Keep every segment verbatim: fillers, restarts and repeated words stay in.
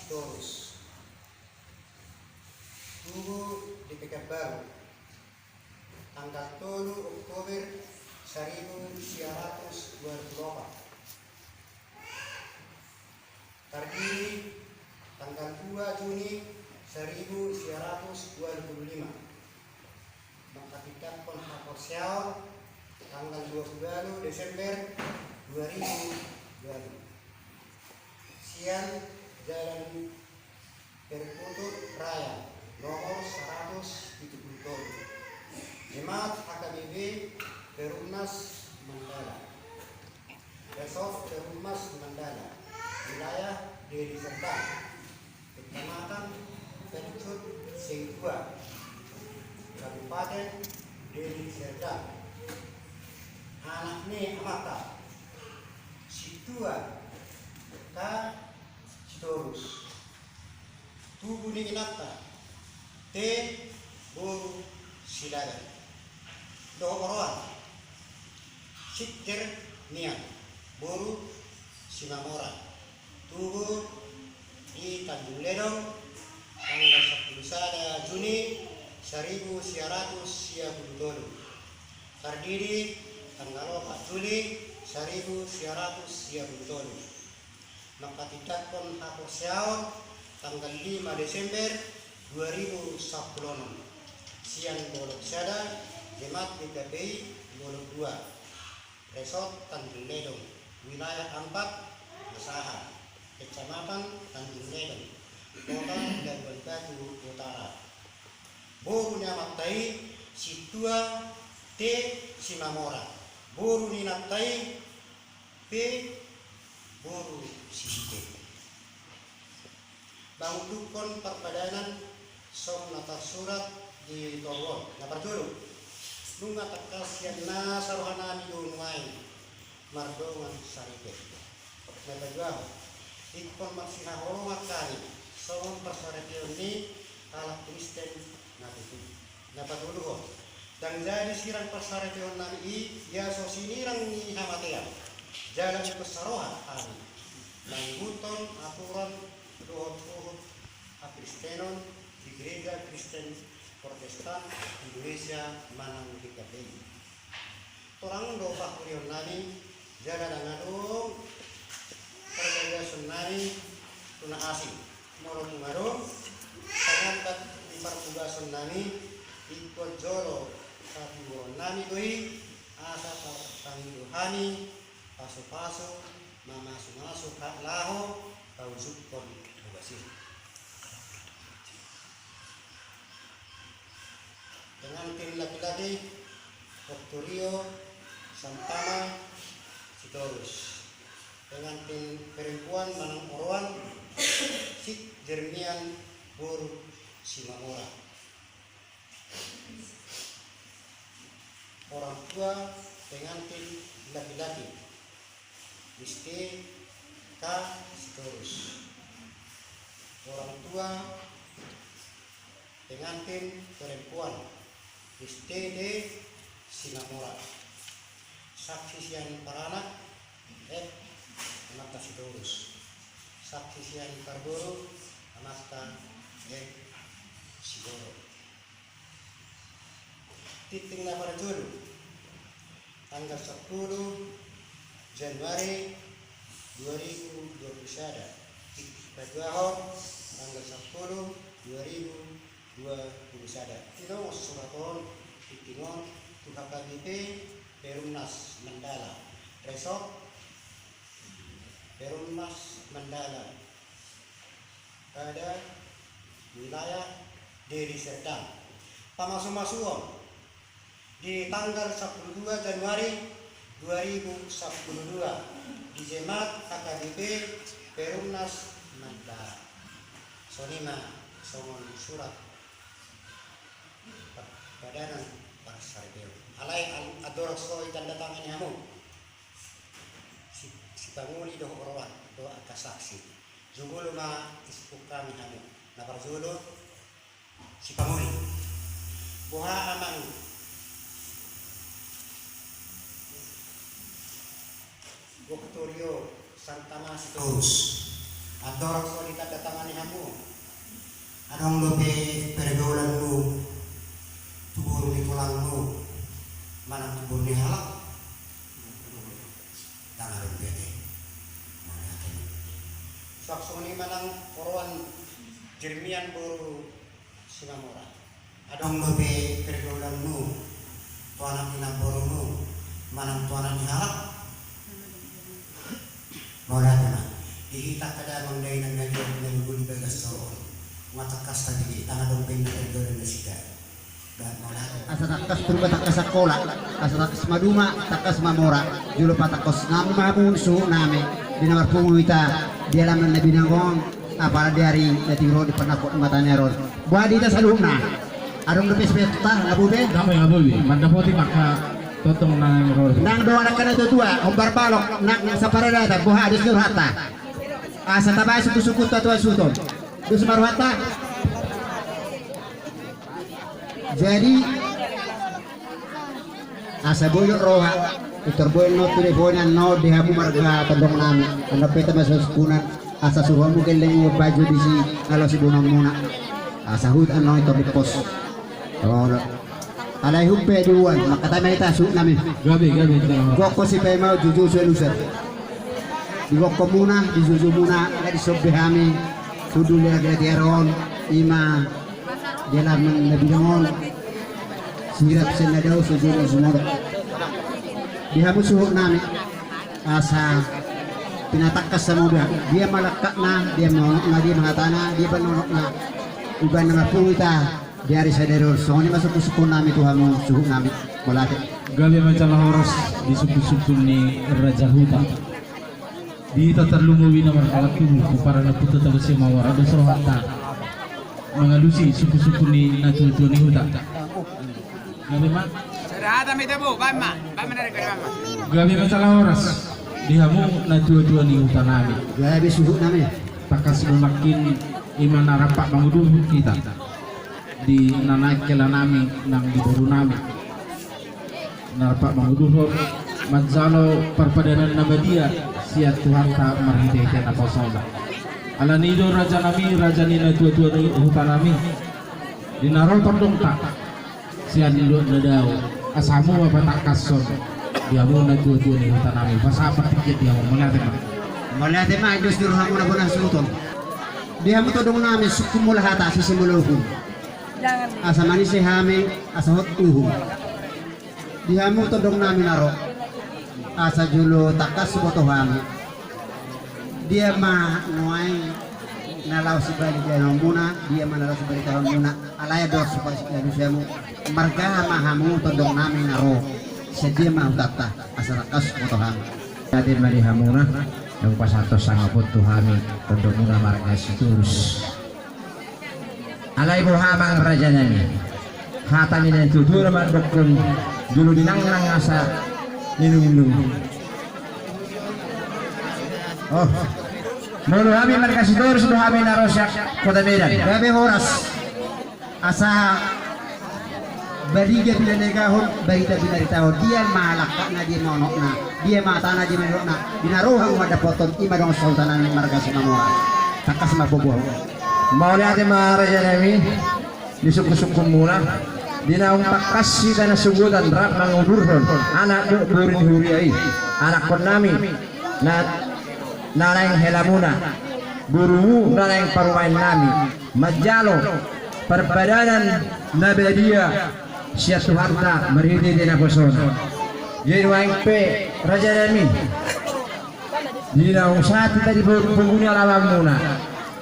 Sitorus. Tubu di Pekanbaru, tanggal tolu Oktober saribu sia ratus dua pulu opat. Tardidi tanggal dua Juni saribu sia ratus dua pulu lima. Manghatindanghon haporseaon tanggal dua pulu ualu Desember dua ribu ualu. Sian Jalan Perkutut Raya nomor saratus pitu pulu tolu. Jemaat H K B P Perumnas Mandala. Resort Perumnas Mandala, wilayah Deli Serdang, Kecamatan Percut Sengkua, Kabupaten Deli Serdang. Anak ni amanta, Situa K. Sitorus. Tubu ni inanta, T. boru Silaban. Dohot oroan, Siti Jernian boru Simamora. Tubu di Tanjung Ledong, tanggal sampulu sada Juni saribu sia ratus sia pulu tolu. Tardidi tanggal opat Juli saribu sia ratus sia pulu tolu. Manghatindanghon haporseaon tanggal lima Desember dua ribu sampulu onom. Sian Bolok Sada, Jemaat G K P I Bolok Dua, Resort Tanjung Ledong, Wilayah Ampat Asahan, Kecamatan Tanjung Ledong, Kota Labuan Batu Utara. Boru ni amanta i Situa T. Simamora. Boru ni inanta i P. boru Sisite. Mangunduk parpadanan songon na tarsurat di toru on. Na parjolo, nunga tangkas sian nasa rohanami do nuaeng mardongan saripe. Na paduahon, ingkon marsihaholongan hami songon parsaripeon ni halak Kristen na tutu. Na patoluhon, ndang jadi sirang parsaripeonnami i, ia so sinirang ni hamatean. Jala ingkon saroha hami mangihuthon aturan dohot huhut hakristenon di Gereja Kristen Protestan Indonesia manang G K P I. Torang do pangkurionnami, jala ndang adong parbagason nami tu na asing. Molo nunga adong pangandat di parbagason nami, ingkon jolo patuduhon nami do i, asa tarpangido hami pasupasu mamasumasu laho paujunghon tugas i. Pengantin laki-laki, Oktorio Santama Sitorus. Pengantin perempuan manang oroan, Siti Jernian boru Simamora. Orang tua pengantin laki-laki, Misti K. Sitorus. Orang tua pengantin perempuan, Misti D. Simamora. Saksi sian paranak, F. amanta Sitorus. Saksi sian parboru, amanta F. Sitorus. Tingting na parjolo, tanggal sampulu Januari dua ribu dua puluh sada. Tingting paduahon, tanggal sampulu dua ribu dua puluh sada. Tinongon surat on, tingting on tu H K B P Perumnas Mandala, Resort Perumnas Mandala pada wilayah Deli Serdang. Pamasumasuon di tanggal sampulu dua Januari dua ribu sampulu dua di Jemaat H K B P Perumnas Mandala. Songon i ma songon surat padanan parsaripeon. Alai andorang so ditanda tangani hamu, si, sipangoli dohot oroan dohot angka saksi. Jumolo ma isungkun hami hamu. Na parjolo, sipangoli. Boha amang Oktorio Santama Sitorus, andorang so ditanda tangani Adong dope pergaulanmu tu boru ni tulangmu manang tu boru ni halak? Ndang adong be ate. Mauliate. Suang songon i manang oroan Jeremian boru Simamora. Adong dope pergaulanmu tu anak ni namborumu manang tu anak ni halak? Mauliate ma. Di hita angka damang dainang na di, na di bagas joro on, nga tangkas tabege, ndang adong be na pergaulan nasida. Asa tangkas Purba tangkas Angkola, asa tangkas Maduma tangkas Mamora, jolo patangkas nami ma hamu suhutnami, di na marpungu hita di alaman na binanga on, apala di ari na tingki ro di panakot mata ni ari on. Boha di hita saluhutna? Adong dope sipeakta na boi be? Ndang boi, ndang boi be mandapoti mangka tongtong na ro. Ndang dohot angka na tuatua, hombar balok nang saparadatan, boha dos ni rohanta? Asa tabaen sungkunsungkun tu atua suhut on. Dos ma rohanta. Jadi asa boi do roha, pintor boi annon tu dipona annon di hamu marga tondongnami. Annon pe tama soskunan, asa suruhanmu gelleng uang baju disi na laho siboanonmuna. Asa huhut annon pintor di pos. Olo. Alai hupe di uan, mangkatai ma hita suhutnami. Gabe, gabe, gabe. Gokhon sipaimau, joujou sialusan. Di gokhonmuna, di joujoumuna, nga disombe hami hundul di ari on, ima di alaman na binanga on, sihirap sian na dao, sojolo sumodop. Di hamu suhutnami, asa pinatangkas hamu da, dia ma langkatna, dia ma unokna, dia ma hatana, dia ma nonokna. Umbahen na marpungu hita di ari sadari on, songon i ma sungkunsungkunnami tu hamu suhutnami. Mauliate. Gabe ma jala horas di sungkunsungkun ni Raja Huta. Di hita tarlumobi na marhalak tubu, pomparan ni Ompunta Toga Simamora, dos rohanta mangalusi sungkunsungkun ni na tuatua ni huta. Gabe ma. Sada hata ma ita bo, baen ma, baen ma na ringkot, baen ma. Gabe ma jala horas di hamu na tuatua ni hutanami. Gabe suhutnami. Tangkas do nangkin ima na rampak mangudurhon hita di na naeng helanami nang di borunami. Na rampak mangudurhon manjalo parpadanan na badia sian Tuhanta marhitehite naposona. Alani i do rajanami, raja ni na tuatua ni hutanami, di na ro tondongta sian luat na dao, asa hamu ma patangkashon di hamu na tuatua ni hutanami. Pasahat ma tingki di hamu. Mauliate ma. Mauliate ma, dos ni rohamuna bona suhut on. Di hamu tondongnami, sungkun mula hata, sise mula uhum. Asa manise hami, asa hot uhum. Di hamu tondongnami na ro, asa jolo tangkas huboto hami. Dia ma nuaeng na laho sibali di anonmuna, dia ma na laho sibali di anonmuna. Alai adong supaya sialusi hamu. Marga aha ma hamu tondongnami na ro? Sian dia ma hutanta, asa tangkas huboto hami. Ate ma di hamuna, naung pasahathon sangap on tu hami tondongmuna marga Sitorus. Alai boha amang rajanami? Hata ni na tuatua mandokkon jolo dinangnang asa ninungnung. Oh. Molo hami marga Sitorus do hami na ro sian Kota Medan. Gabe horas. Asa bariga pinanegahon, barita pinaritahon, dia ma langkatna, dia ma unokna, dia ma hatana, dia ma nidokna, di na ro hamu mandapothon, ima dongan sahutanami marga Simamora. Tangkas ma boha. Mauliate ma rajanami, di sungkunsungkunmuna, di naung tangkas hita na sogot rap mangudurhon anak dohot boru ni huria i, anakkonnami, na, na naeng helamuna, borumu na naeng parumaennami, manjalo parpadanan na badia sian Tuhanta marhitehite naposona. Jadi nuaeng pe rajanami, di naung sahat hita di pogu ni alamanmuna,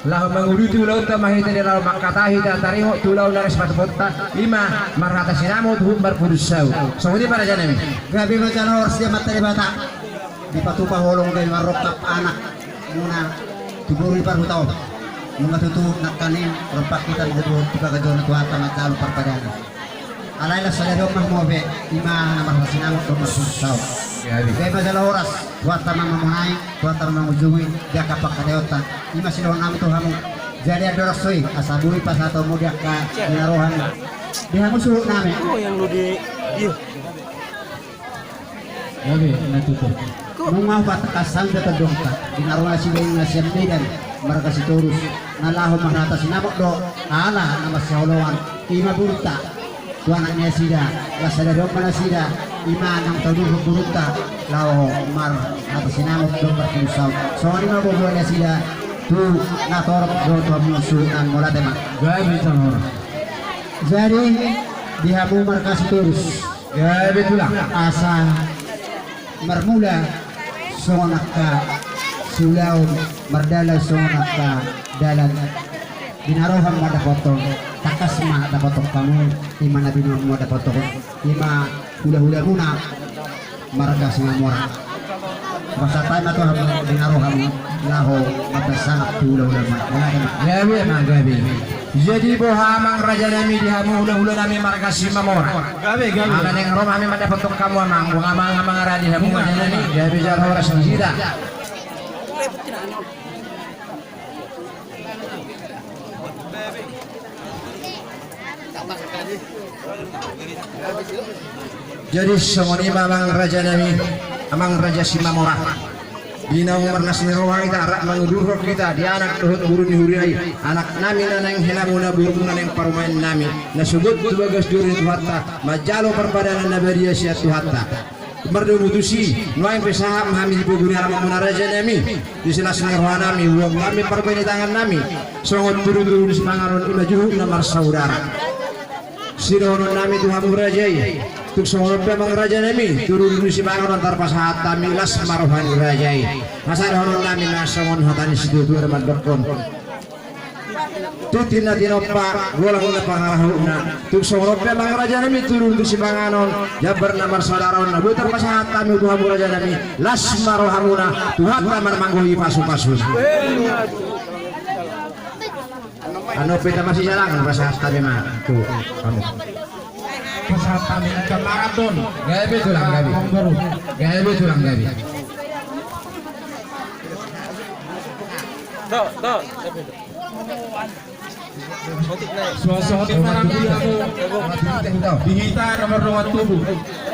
laho manguduti ulaonta ma hita, di laho mangkatai hita taringot tu ulaon na ras patupaonta, ima marhata sinamot huhut marpudun saut. Songon i ma rajanami. Gabe ma jala horas di Amanta Debata, dipatupa holong gabe marrongkap anakmuna tu boru ni parhuta on. Nunga tutu nangkaning rompak hita manguduti hata ni Tuhanta manjalo parpadanan. Alai laos sadari on ma hamu be, ima na marhata sinamot dohot marpudun saut. Gabe ma jala horas, Tuhanta ma mamonai, Tuhanta ma mangujungi di angka pangkataionta. Ima sidohononnami tu hamu. Jadi andorang so i, asa boi pasahatonmu di angka di na roham, di hamu suhutnami. Gabe na tutu. Nunga hupatangkas hami do tondongta di na ro nasida i na sian Medan. Marga Sitorus na laho marhata sinamot do ala na marsihaoloan, i ma borunta tu anak ni nasida. Las sadari on ma nasida, i ma naung taudurhon borunta laho marhata sinamot do martinusaon. Songon i ma boboa nasida tu na torop do tu hamu suhut nami. Mauliate ma. Gabe, Tulang. Jadi di hamu marga Sitorus, gabe, Tulang, asa marmula songon angka siulaon, mardalan songon angka dalan. Di na roham ma dapothon, tangkas ma dapothon hamu, i ma na binoanmu ma dapothon, i ma hulahulamuna marga Simamora. Pasahat hami ma tu hamu di na roham laho mambahen sangap tu hulahulamuna. Mauliate ma. Gabe, Amang, gabe. Jadi boha, Amang raja nami, di hamu hulahula nami marga Simamora? Gabe, gabe. Ala naeng ro ma hami mandapothon hamu, Amang. Boha, Amang, Amang, ra di hamu raja nami? Gabe, jala horas di hita. Jadi songon i ma, Amang raja nami, Amang raja Simamora. Di naung marlas ni roha hita rap mangudurhon hita di anak dohot boru ni huria i, anak nami na naeng henamuna, borumuna naeng parumaen nami, na sogot tu bagas joro ni Tuhanta, manjalo parpadanan na badia sian Tuhanta. Mardomu tusi, nuaeng pe sahat ma hami di pogu ni alamanmuna, raja nami. Di silas ni roha nami, huboan hami parbaen ni tangan nami songon tudutudu ni sipanganon, i ma juhut na marsaudara. Sidohonon nami tu hamu raja i, tung songon on pe, Amang raja nami, tudutudu ni sipanganon tarpasahat hami, las ma roha ni raja i. Asa dohonon nami ma songon hata ni situatua na mandokkon: Tintin na tinompa, golang na pangarahutna. Tung songon on pe, Amang raja nami, tudutudu ni sipanganon, jambar na marsaudara on na boi tarpasahat hami tu hamu raja nami, las ma rohamuna, Tuhanta ma na manggohi pasupasuna. Annon pe, tama sijalangan, pasahat hami ma tu hamu. Pasahat hami, ikan maradon. Gabe, Tulang, gabe. Amang boru. Gabe, Tulang, gabe. Tuh, tuh. Suang songon i ma nang di hamu, di hita na mardongan tubu,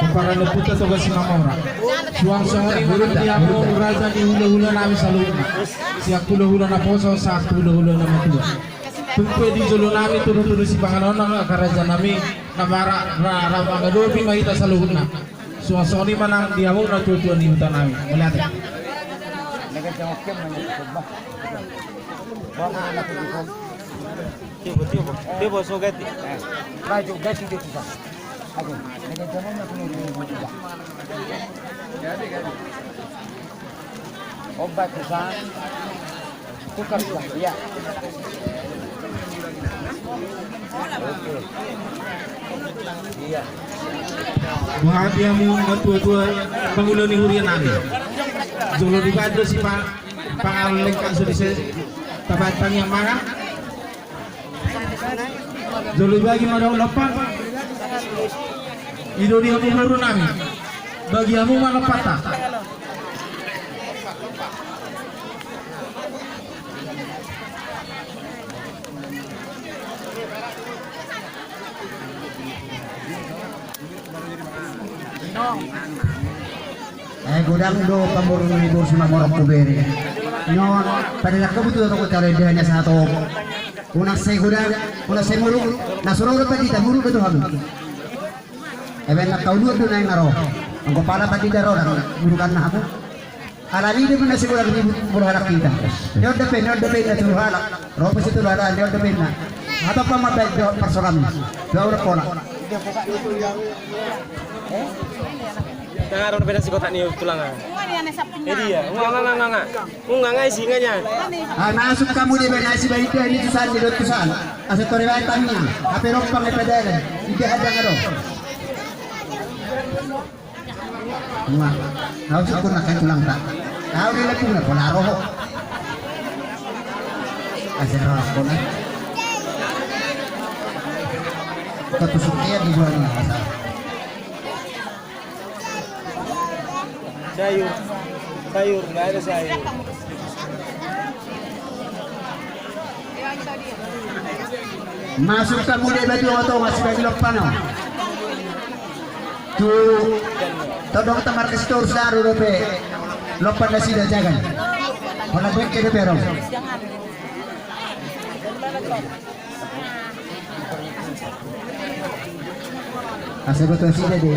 pomparan ni ompunta Toga Simamora. Suang songon i ma nang di hamu raja ni hulahula nami saluhutna, sian hulahula na poso sahat tu hulahula na matua. Tung pe di jolo nami tudutudu ni sipanganon, angka raja nami, na mara-, ra-, rap mangadopi ma hita saluhutna. Suang songon i ma nang di hamu natuatua ni huta nami. Mauliate. Tiup, tiup, tiup, so ganti. Maju, ganti dia, Tusan. Aduh, ini kan jamannya punya dia. Obat, Tusan. Tukar, Tusan. Iya. Oke. Iya. Boha di hamu natuatua, pangula ni huria nami? Jolo dibagi do si pa-, panganon lengkap so di se-, tabaen tangiang mangan. Jolo dibagi ma do lompan. I do di hamu boru nami. Bagi hamu ma lompanta. Eh, godang do pamoruon ni boru Simamora hubere. Nunga padeak hamu tu toko, taro indahanna sahat on. Unang sai godang, unang sai muruk, na so ro do pandita, muruk do tu hamu. Ebe na tauluan do naeng na ro. Anggo pala pandita ro, ndang murukan na hamu. Alani do na sai godang ribut molo halak hita. Ni on dope, ni on dope na tolu halak. Ro pe si tolu halak, ni on dope na. Atau pa mambaen do parsoranmi. Dua orang pola. Nga ro dope na si kotak ni tulang. Eh, dia. Nga, nga, nga, nga, nga. Nga, nga, isi, nga, nya. Ah, masuk hamu di bana si baik ni tusan, di dot tusan. Asa tore baik tanya. Apa rompang ni pedere. Ide ada nga ro. Nga. Au syukur na kan tulangta. Au di lepung na pola roho. Asa roho pola. Ketusuk dia di jual ni asa. Sayur, sayur, nggak ada sayur. Masuk hamu di batu oto, masih bagi lompan, no. Tu tondong tamar ke situ harus daru dope. Lompan nasida jagan. Pola dek ke dope, no. Asa betul sih tadi.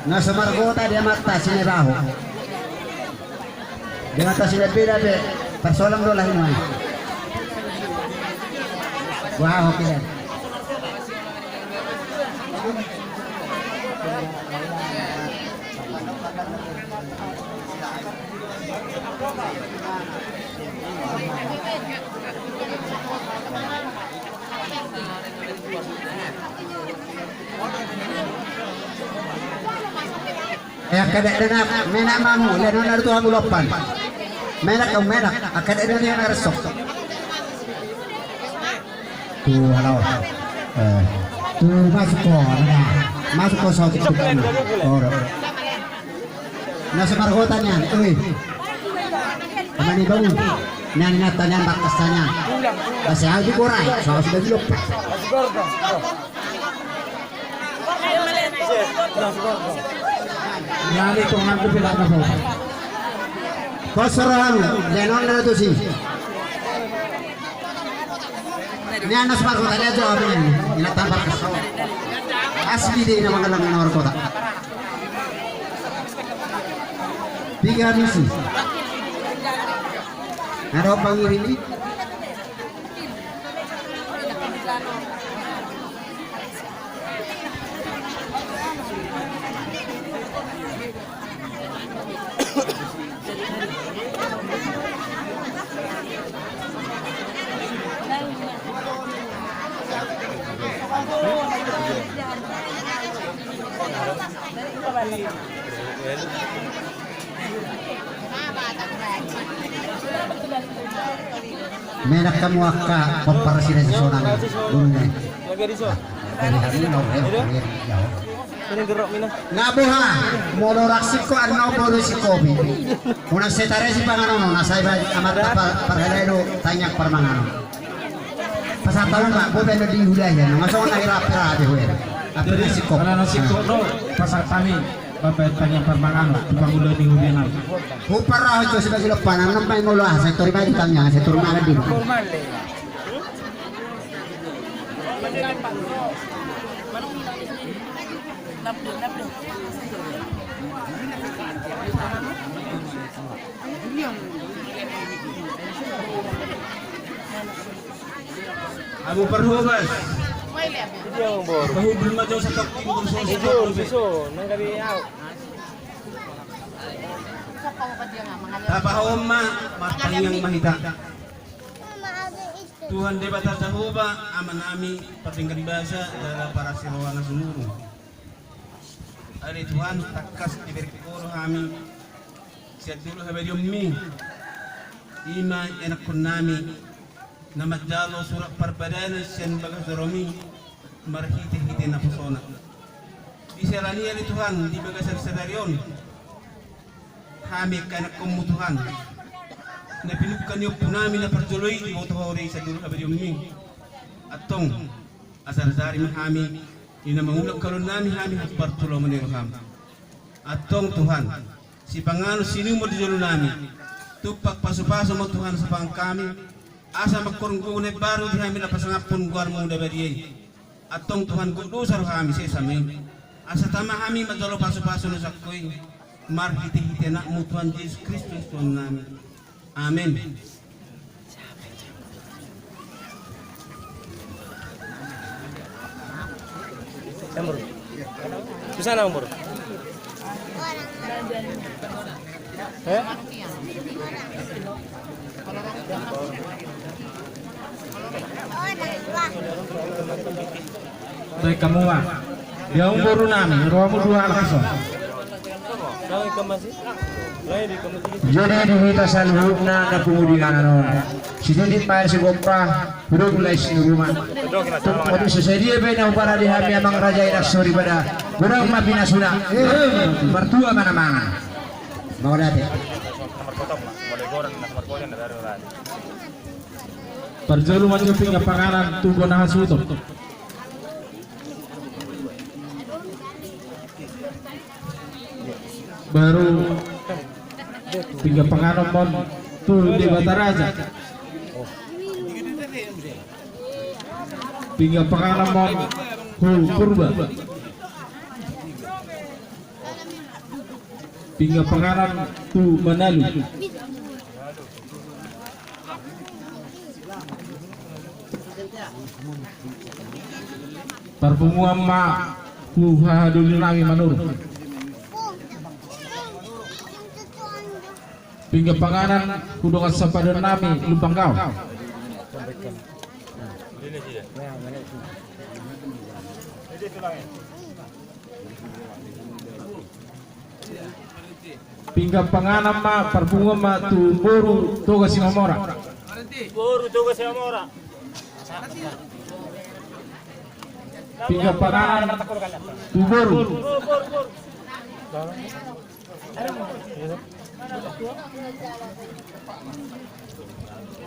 Na so margota di amanta Sinebaho. Di amanta Sinebeda pe, parsoalan do lahi nuaeng. Wah, oke deh. Eh, angka dakdanak, menak ma hamu, lehonon do tu hamu lompan. Menak hamu, menak, angka dakdanak na resok. Tu halaho. Eh, tu masuk ho, nah. Masuk ho saotik tu. Ora. Na so margota nian, oi. Amani bangun. Nian inanta nian, bakas nian. Basa au di borai, so au sudah dilompan. Nian itu ngantuk tidak apa-apa. Kosor hamu, lehonon do tusi. Nian na so margota, nian jawab nian. Inanta bakas. Asli do i na mangallang na margota. Piga misi. Ada ompang iri ni. Menak hamu angka pomparan si Raja Sonang, guru ne. Nga boha, molo rap singkop annon boru singkopi. Unang sai tarei sipanganon on, asa iba amanta pa-, parhalado tangiang parmanganon. Pasahat hamu ma, boha pe annon di huda i, nga songon na hira pe ra be huda. Jadi, singkop. Ala na singkop do, pasahat hami, bapak tangiang parmanganon, tu pangula ni huda nami. Huparrohahon jo sibagilopan, annon ma i molo aha, sai tor i ma di tangiang, sai tor mangan di. Abu Perhubas. Pahubri ma jo satok. Tapahoma, martangiang ma hita. Tuhan Debata Jahowa, Amanami, pardenggan basa, jala parasi roha na sumurung. Ale Tuhan, tangkas dibereng Ho do hami sian dolok habadiaonMi. I ma ianakkonnami na manjalo surat parbadanan sian bagas joroMi marhitehite naposona. Di siala ni i ale Tuhan, di bagasan sadari on, hami angka ianakkonMu Tuhan, na pinungka ni ompunami na parjolo i, diboto Ho do i sian dolok habadiaonMi. Antong, asa rajari ma hami, i na mangulahon ulaonnami, hami hombar tu lomo ni rohaM. Antong Tuhan, sipanganon siinumon di jolonami, tumpak pasupasu ma Tuhan sipanganon hami, asa mangkorhon gogo na imbaru di hami na pasangaphon goarMu na badia i. Antong Tuhan, gok dosa rohami, sesa ma i. Asa tama hami manjalo pasupasu na sangko i, marhitehite AnakMu Tuhan Jesus Kristus Tuhannami. Amen. Di sana, Om Boru. Eh? Baik, hamu ma. Ia, Om Boru nami, rohamu dua halak ison. Jadi di hita saluhutna na pungu di inganan on, sititi ma sigompa, hudok mulai sinuruma. Tung modi sadia pe na huparade hami amang raja i na soripada, godang ma pinasuna. Martua ma na mangan. Mauliate. Parjolo ma jo pinggan panganan tu bona hasuhuton. Baru pinggan panganon ma on tu Debata Raja. Pinggan panganon ma on tu Purba. Pinggan panganon tu Manalu. Parpunguan ma tu hahadoli nami Manurung. Pinggan panganon tu dongan sapadan nami Lumban Gaol. Pinggan panganon ma, parpunguan ma tu boru Toga Simamora. Boru Toga Simamora. Pinggan panganon tu boru.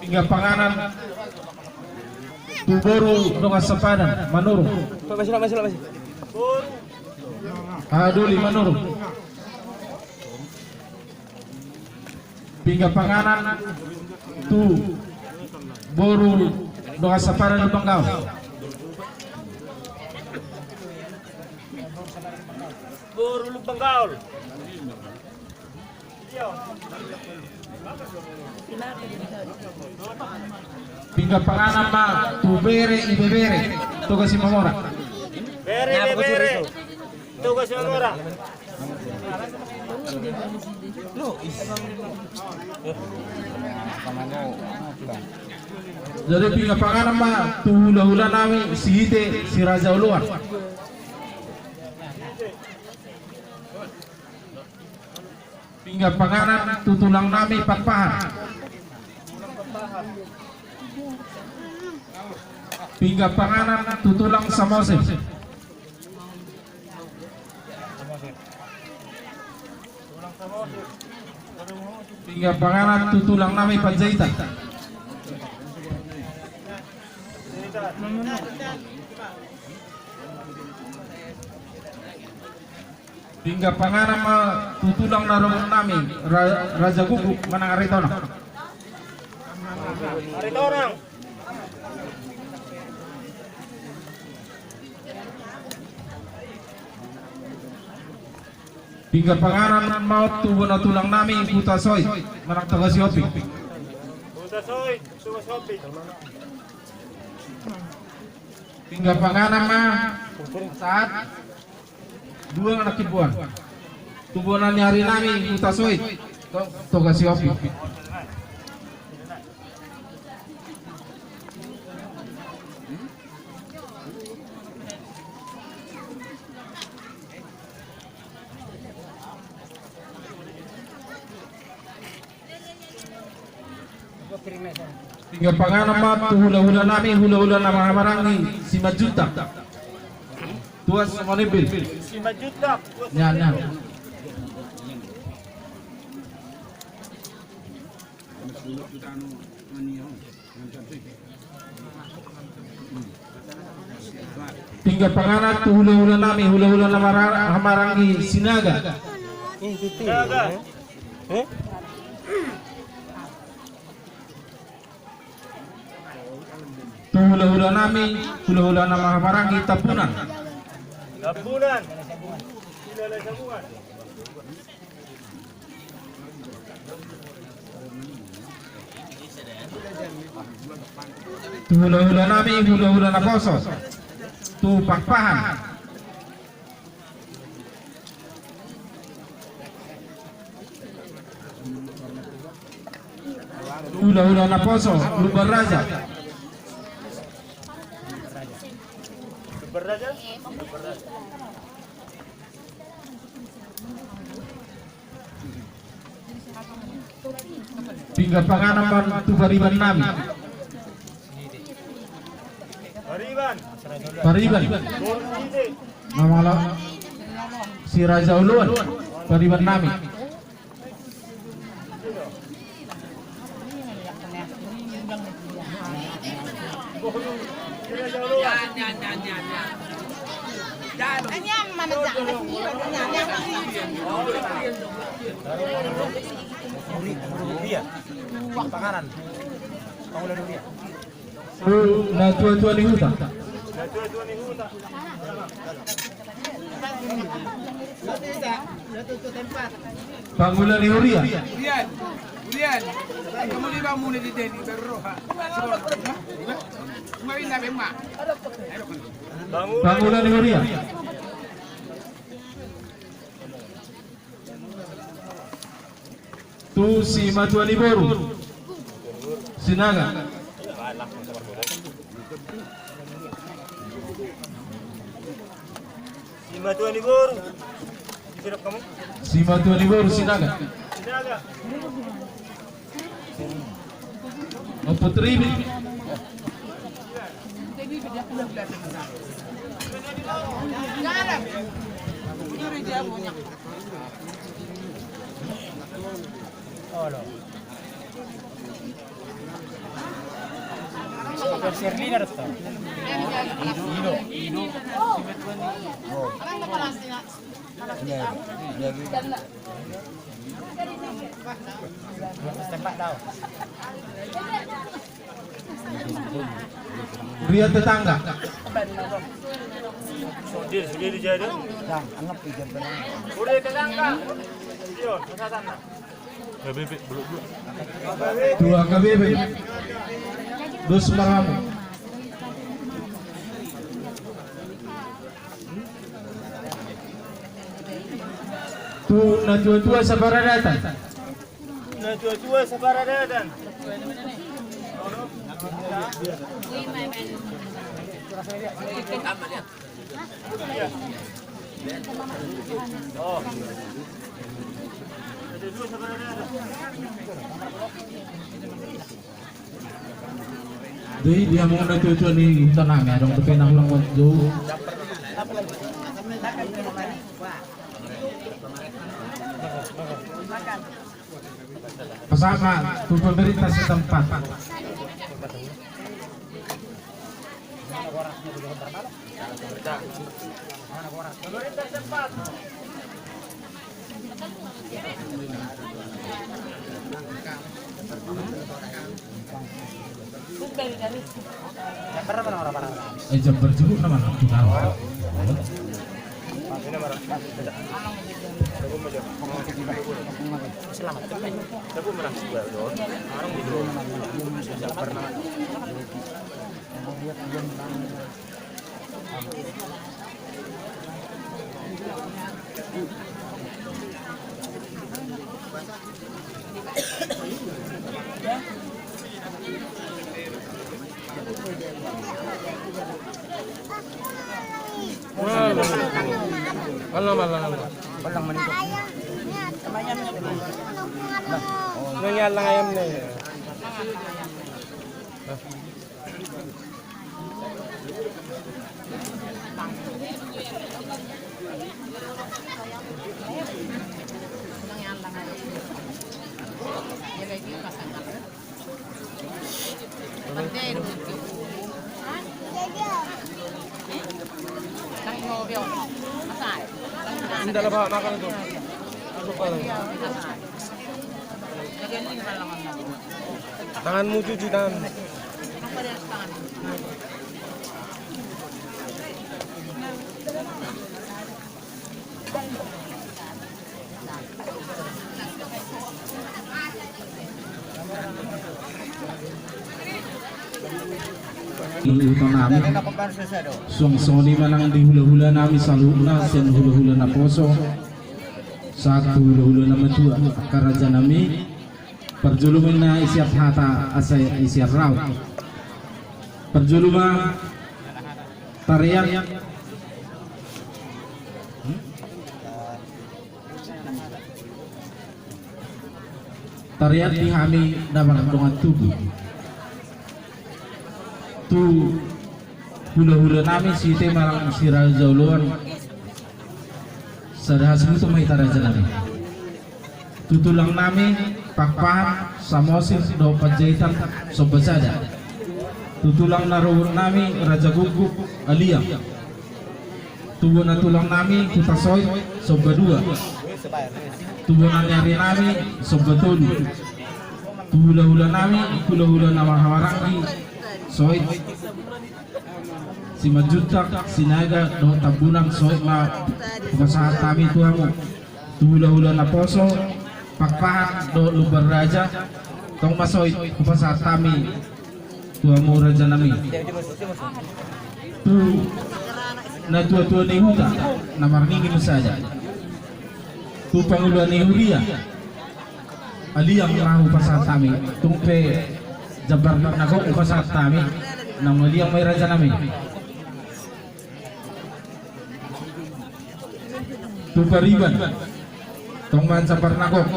Pinggan panganon tu boru dongan sapadan Manurung. Hahadoli Manurung. Pinggan panganon tu boru dongan sapadan Lumban Gaol. Boru Lumban Gaol. Pinggan panganon ma tu bere ibebere Toga Simamora. Bere ibebere Toga Simamora. Jadi pinggan panganon ma tu hulahula nami Sihite si Raja Oloan. Pinggan panganon tu tulang nami Pakpahan. Pinggan panganon tu tulang Samosir. Pinggan panganon tu tulang nami Panjaitan. Pinggan panganon ma tu tulang na romo nami Ra-, Raja Guguk manang Aritonang. Aritonang. Pinggan panganon ma on tu bona tulang nami Hutasoit manang Toga Sihombing. Hutasoit, Toga Sihombing. Pinggan panganon ma sahat dua anak ibuan. Tu bona ni ari nami Hutasoit, to-, Toga Sihombing. Pinggan panganon ma tu hulahula nami, hulahula na marhahamaranggi Simanjuntak. Tuas Monibil. Simanjuntak. Ya, ya. Pinggan panganon tu hulahula nami, hulahula na marhahamaranggi Sinaga. Sinaga. Tu hulahula nami, hulahula na marhahamaranggi Tambunan. Tambunan. Tu hulahula nami, hulahula naposo tu Pakpahan. Hulahula naposo Lumban Raja. Pinggan panganon ma on tu pariban nami. Pariban. Pariban. Nama lo si Raja Oloan. Pariban nami. Ini aman aja. Huria. Pangula ni huria. Natuatua ni huta. Pangula ni huria. Huria. Huria. Kamu di bangun di deni berroha. Pangula ni huria. Tu simatua ni boru Sinaga. Simatua ni boru. Simatua ni boru Sinaga. Sinaga. Omput ribu. Huria tetangga. Huria tetangga. Tu H K B P. Dos Maramu. Tu natuatua saparadatan. Natuatua saparadatan. Jadi dia mau natuatua ni tanang ya dong, tapi nang nang jo. Pasahat ma tu pemerintah setempat. Eh, jam berjemur nama aku tahu. Malam, malam, malam. Nang i alang ayam ne. Indah lah, Pak, makan itu. Masuk, Pak. Tanganmu cuci tangan. Di huta nami, suang songon i ma nang di hulahula nami saluhutna, sian hulahula naposo sahat tu hulahula na matua, angka raja nami. Parjolo ma na isiap hata asa isiap raut. Parjolo ma tarean. Tarean di hami na mardongan tubu tu hulahula nami site manang si Raja Oloan. Sada hasuhuton ma hita raja nami. Tu tulang nami Pakpahan, Samosir dohot Panjaitan Somba Sada. Tu tulang na rorobot nami Raja Guguk, Aliang. Tu bona tulang nami Hutasoit, Somba Dua. Tu bona ni ari nami, Somba Tolu. Tu hula-hula nami, hula-hula na marhahamaranggi, Soit, Simanjuntak, Sinaga dohot Tambunan, soit ma hupasahat hami tu hamu. Tu hula-hula naposo, Pakpahan dohot Lumban Raja, tong ma soit hupasahat hami tu hamu raja nami. Tu natua-tua ni huta, na marnini ma sada. Tu pangula ni huria, Aliang ma hupasahat hami, tung pe jambar na gok hupasahat hami, naung aliang ma i raja nami. Tu pariban, tong ma jambar na gok.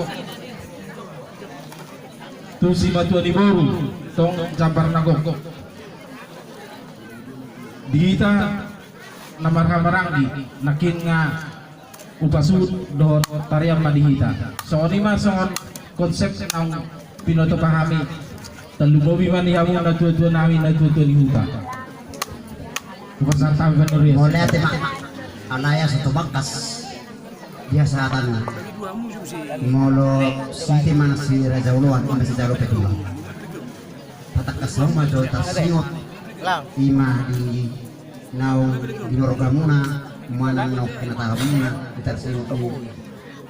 Tu simatua ni boru, tong jambar na gok. Di hita na marhahamaranggi, nangkin nga upasuhut dohot tarian ma di hita. Songon i ma songon konsep naung pinoto hami. Tarlumobi ma di hamu natua-tua nami, natua-tua ni huta. Hupasahat hami panurias. Mauliate ma. Alai asa tobangkas. Biasa atan. Molo siti mana si raja oloan, ima si jalo pe tulang. Patangkas hamu ma jo tarsingot. Ima di naung di norgamuna, manang naung pinatahamuna, di tarsingot i.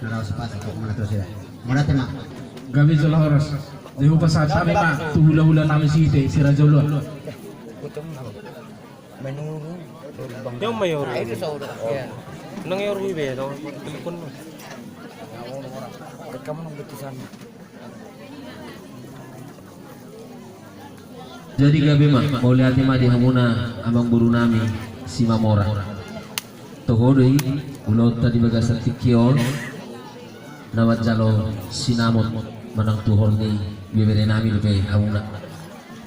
Na laos pasa kok mana terus ya. Mauliate ma. Gabe jala horas. Jadi hupasahat hami ma tu hula-hula nami site si raja oloan. Menurun. Yang mayor. Nang mayor ibe to telepon. Kamu nang betusan. Jadi gabe ma, mauliate ma di hamuna amang boru nami Simamora. Toho do i ulaonta di bagasan tingki on, na manjalo sinamot manang tuhor ni bebere nami dope hamuna.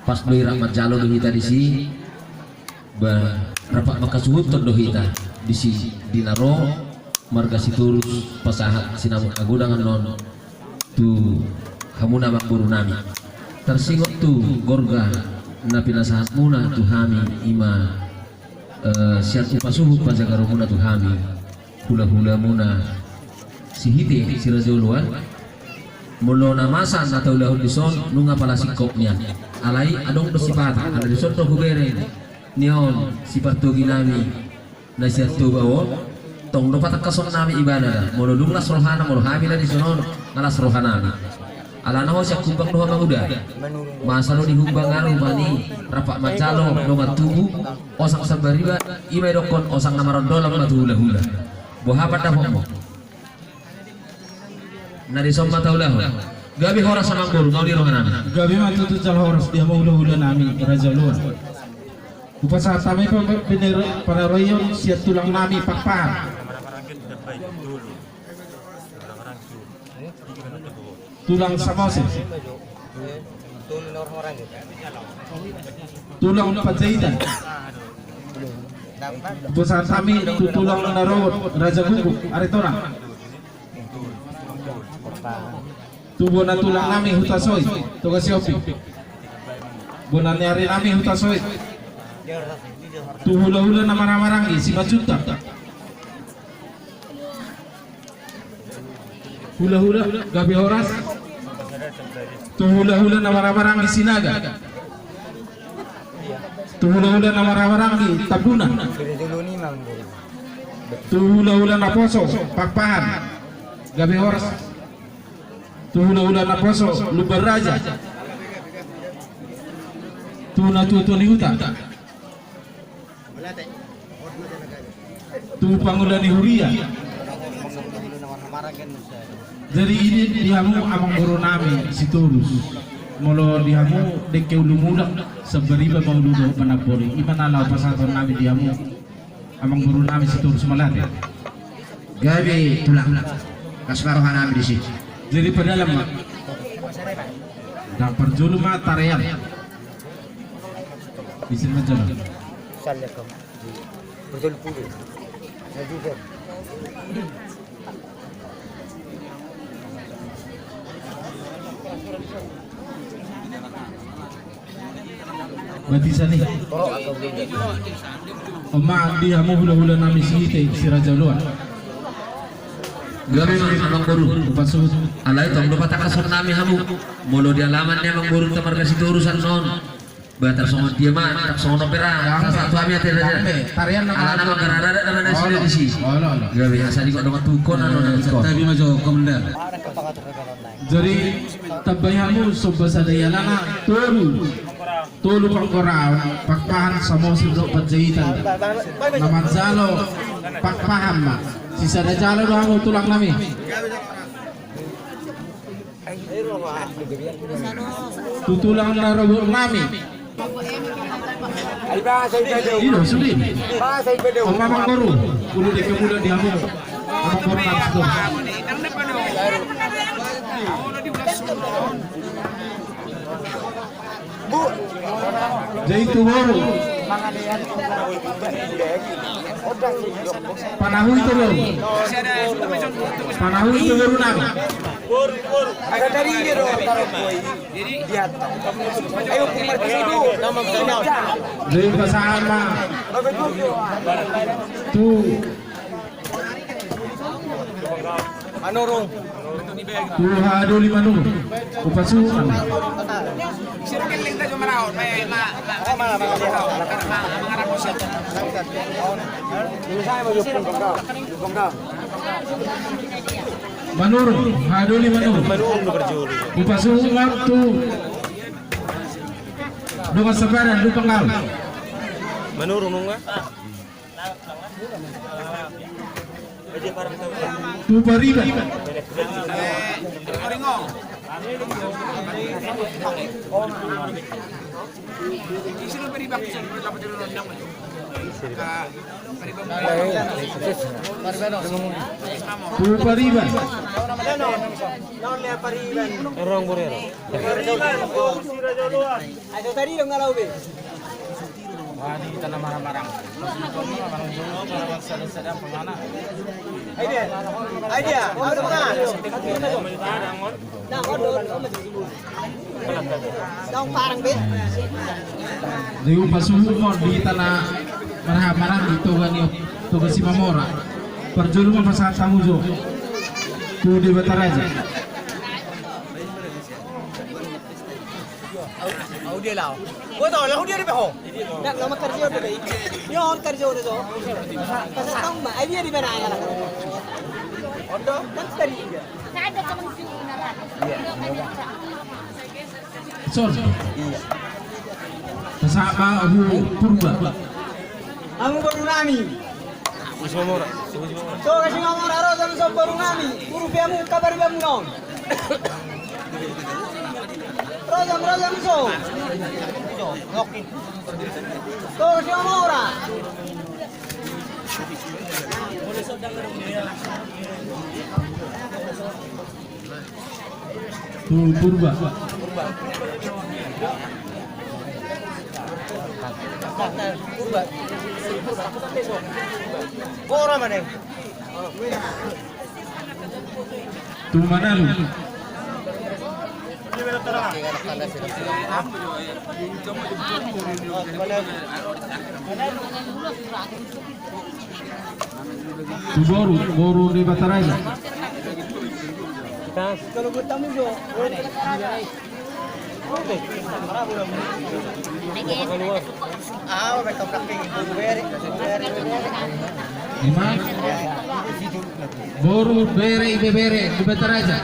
Pas do i rap manjalo do hita disi, ba rap mangkasuhuthon do hita disi di na ro marga Sitorus pasahat sinamot na godang annon tu hamuna amang boru nami. Tarsingot tu gorga na pinasahatmuna tu hami ima, eh, sian upasuhut pajagaromuna tu hami hula-hulamuna Sihite si raja oloan. Molo na masa na taulahon dison nunga pala singkop nian. Alai adong do sipata, ala dison do hubereng ni on si partogi nami na sian Toba on, tong do patangkason nami ibana da. Molo dung las rohana, molo hami na dison on nga las rohanami. Alana ho sian humbang do ho manguda. Masa do di humbang an rupani rap manjalo dongan tubu, osang sambariba, ima idokkon osang na marondolan ma tu hula-hula. Boha pandapotmu? Na dison ma taulahon. Gabe horas amang boru, mauliate rohanami. Gabe ma tutu jala horas di hamu hula-hula nami raja oloan. Hupasahat hami pe, pe, panaroion sian tulang nami Pakpahan. Tulang Samosir. Tulang Panjaitan. Hupasahat hami tu tulang na ro raja guguk Aritonang. Tu bona tulang nami Hutasoit, Toga Sihombing. Bona ni ari nami Hutasoit. Tu hula-hula na marhahamaranggi Simanjuntak. Hula-hula, gabe horas. Tu hula-hula na marhahamaranggi Sinaga. Tu hula-hula na marhahamaranggi Tambunan. Tu hula-hula naposo Pakpahan. Gabe horas. Tu hula-hula naposo Lumban Raja. Tu natua-tua ni huta. Tu pangula ni huria. Jadi i di hamu amang boru nami Sitorus. Molo di hamu dengke ulu mulak, sambariba ma ulu dohot panamboli. Ima na laho pasahaton nami di hamu amang boru nami Sitorus, mauliate. Gabe tulang. Las ma rohanami disi. Jadi padalan ma. Ndang parjolo ma tarean. Isi ma jolo. Salle kam. Parjolo pulu. Sajuga. Batisan i. On ma di hamu hulahula nami Sihite, si Raja Oloan. Gabe ma amangboru. Upasu. Alai tong do patangkason nami hamu. Molo di alaman ni amangboru ta marga Sitorus annon. Ba tarsongon dia ma, tarsongon opera. Sahat tu hami ate raja. Tarian nama. Alana manggarar adat nama na sude disi. Gabe asa dingkot dongan tungkon annon. Tapi ma jo komandan. Jadi tambai hamu somba sada i alana tolu. Tolu panggoraon, Pakpahan, Samosir dohot Panjaitan. Na manjalo Pakpahan ma. Sisada jalo do hamu tulang nami. Tu tulang na robot nami. Ido sude. Oma manggoru. Ulu deke muda di hamu. Amangboru nami sude. Jadi tu boru. Panahui tu boru. Panahui tu boru nami. Jadi pasahat ma. Tu Manurung. Tu hadoli Manurung. Upasu. Manurung, hadoli Manurung. Upasu tu dongan sapadan, Lumban Gaol. Manurung nunga. Tu Pariban. Tu Pariban. Wah, di tanah marang-marang. Ai dia, ai dia, au tengah. Daong parang be. Di upa suhut on di tanah marang-marang di Toga ni, Toga Simamora. Parjolo ma pasahat hamu jo tu Debata Raja. Au dia lao. Gua tau lao dia di beho. Ndak lao makarjo dia. Nyon karjo dia jo. Pas tahu ma, ai dia di mana ya lah. Ondo kan tadi dia. Son. Iya. Sama Abu Purba. Abu Purba nami. Toga Simamora, ro jam so boru nami, boru pe hamu, kabar pe hamu non. Ro jam, ro jam so. Toga Simamora. Tu Purba. Tu Manalu. Tu boru, boru Debata Raja. Ima. Boru, bere, ibebere, Debata Raja.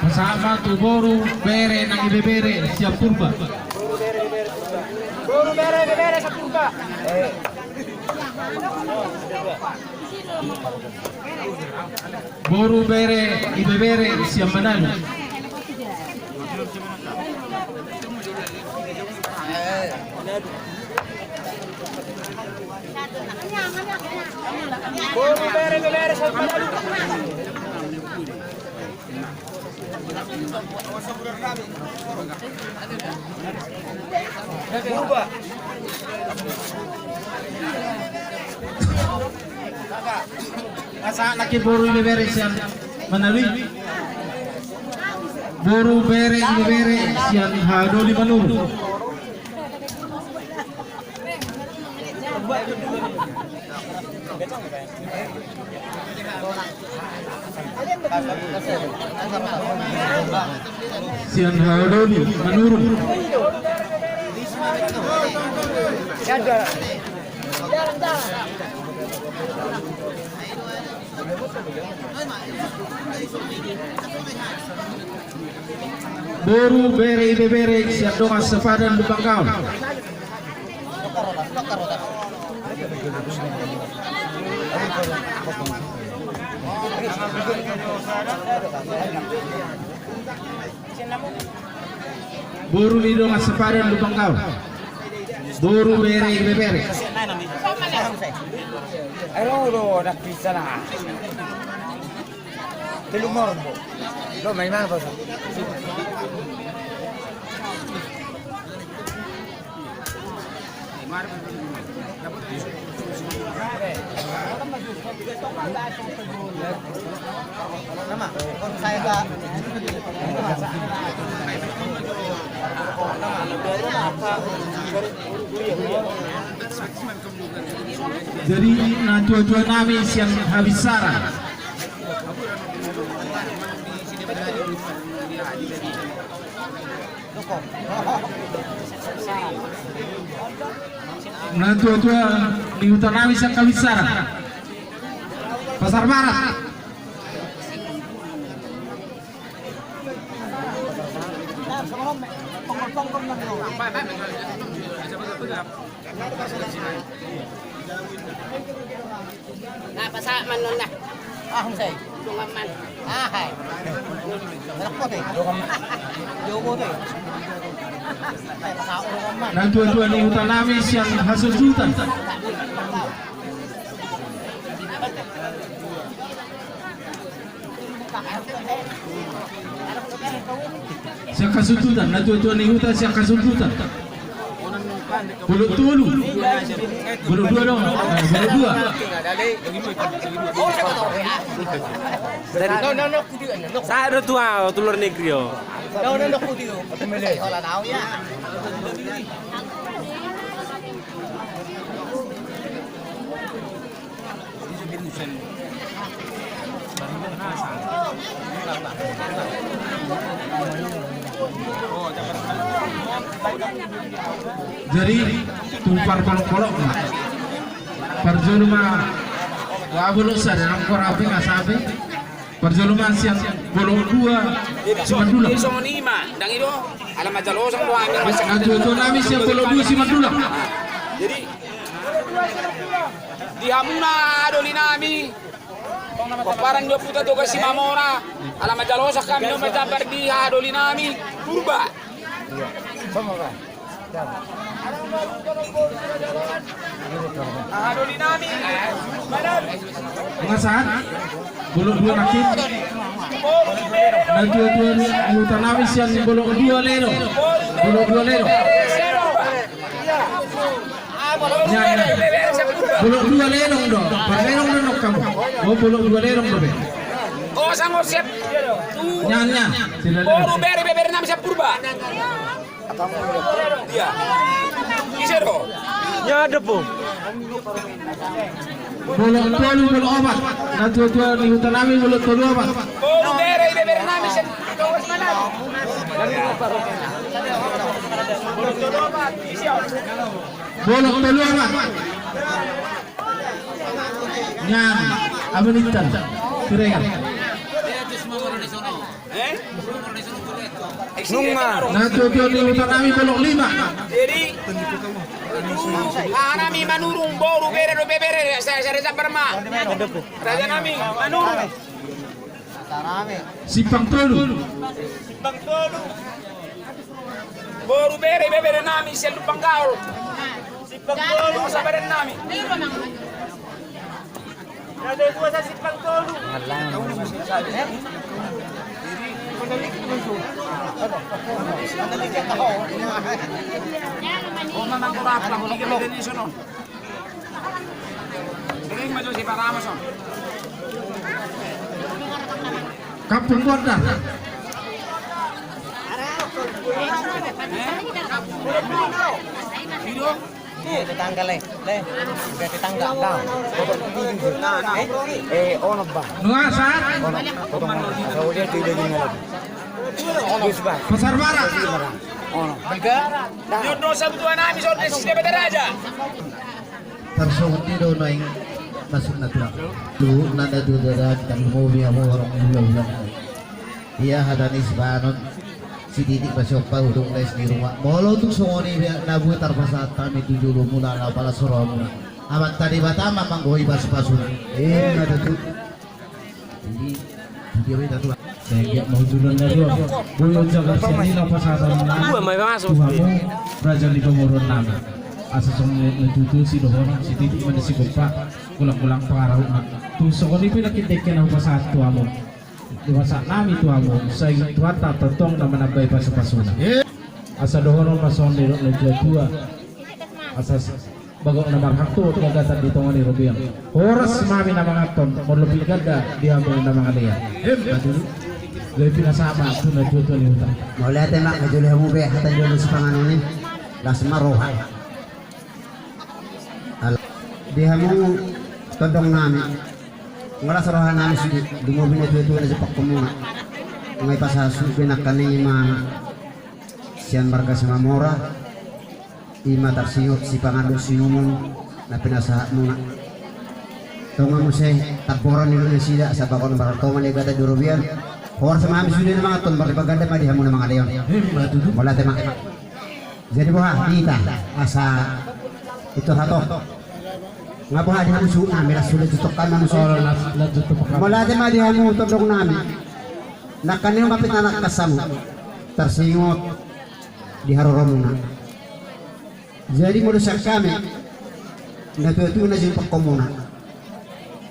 Pasahat ma tu boru, bere nang ibebere sian Purba. Boru, bere, ibebere sian Purba. Boru, bere, ibebere sian Manalu. Boru, bere, ibebere sian Manalu. Asa nangkin boru ibebere sian Manado i. Boru bere ibebere sian Hadoli Manurung. Sian Hadoli Manurung. Boru bere ibebere sian dongan sepadan Lumban Gaol. Boru ni dongan sepadan Lumban Gaol. Boru bere ibebere. Elo do, dak bisa na. Telu morbo. Lo main apa sa? Jadi, natuatua nami sian Habisara. Natuatua ni huta nami sian Habisara. Pasar Barat. Na pasahat man non na. Ah, honsai. Dongan man. Ah, hai. Enak po te. Dongan man. Jogo te. Hai, pasahat dongan man. Natuatua ni huta nami sian Hasundutan. Sian Hasundutan, natuatua ni huta sian Hasundutan. Bolok tolu. Bolok dua dong. Eh, bolok dua. Sa do tua tu luar negeri o. Jadi, tu parpolopolop ma. Parjolo ma, wa bolok sada, nang kor ape, nggak sape. Parjolo ma sian bolok dua, Simandulang. Jadi songon i ma, ndang i do, ala manjalosa do hami. Natuatua nami sian bolok dua, Simandulang. Jadi, di hamuna Hadoli nami, pomparan ni omputa Toga Simamora, ala manjalosa hami do manjambar di Hadoli nami, Purba. Hadoli nami. Nga sahat. Bolok dua nangkin. Natuatua ni huta nami sian bolok dua Lenong. Bolok dua Lenong. Nya, nya. Bolok dua Lenong do. Parlenong do nang hamu. Oh, bolok dua Lenong do be. Oh, sanggup siap. Nya, nya. Boru bere, bere nami sian Purba. Iya. Ise do? Nya depo. Bolok tolu, bolok opat. Natuatua ni huta nami bolok tolu opat. Boru bere, bere nami sian. Bolok tolu opat. Nya, Abang Intan. Siregar. Nunga. Natuatua ni huta nami bolok lima. Jadi, aha nami Manurung, boru bere dope bere, sa, sa, raja parma. Raja nami Manurung. Simpang Tolu. Simpang Tolu. Boru bere, bere nami sian Lumban Gaol. Simpang Tolu, saudara nami. Ada dua sa Simpang Tolu. Oh, memang kurang, kurang, kurang, kurang. Kampung Bondar. Tetangga le, le. Tetangga. Eh, ono ba? Nuasa. Ono. Potong. Asal dia tidak dengar lagi. Pasar Barat. Ono. Bega. Dia dosa betul anak, bisa udah sini beda aja. Tarsongon i do nuaeng masuk na tulang. Tu na na tu da da kita lumobi hamu horong hulahula. Ia hata ni sibanon. Sititi ma siompa hudung na i di rumah. Molo tung songon i be na bue tarpasahat hami tu jolomuna na pala sorohamuna. Amanta Debata ma manggohi pasupasuna. Ima tutu. Jadi dia beta tulang. Sehingga mau jualan dari apa? Boyo jaga sini na pasahaton na. Dua mai masuk. Tuhamu raja di pamoruon nami. Asa songon i na tutu sidohonon sititi ma na sigompa. Golanggolang pangarahutna. Tung songon i pe na kindekke na hupasahat tuhamu. Dipasahat nami tuhamu sai Tuhanta tongtong na manambai pasupasuna. Asa dohonon ma songon nidok na tuatua. Asa bagot na marhak tu gagatan di tonga ni robean. Horas ma hami na manganhon, molo pingganda di hamu na mangalean. Em, batu. Gabe pinasahat ma tu na tuatua ni huta. Mauliate ma, nga jolo hamu be hata ni dua na sipanganon i. Las ma roha. Di hamu tondong nami. Nga las roha nami sude, lumobi na tuatua na sipangkomuna. Nga ipasahat sude nangkaning i ma sian marga Simamora. Ima tarsingot sipangan dohot siinumon na pinasahatmuna. Tonga muse tamboran ni nasida, asa bagot na marhak tu tonga ni gata di robean. Horas ma hami sude na manganhon, marlipatganda ma di hamu na mangalean. Mauliate ma. Jadi boha hita asa itu hato. Nga boha di hamu suhut nami, las sude jutok kan hamu suhut. Mauliate ma di hamu tondong nami. Nangkaning i ma pinanangkas hamu. Tarsingot di haroromuna. Jadi molo sian hami na tuatua na sipangkomuna.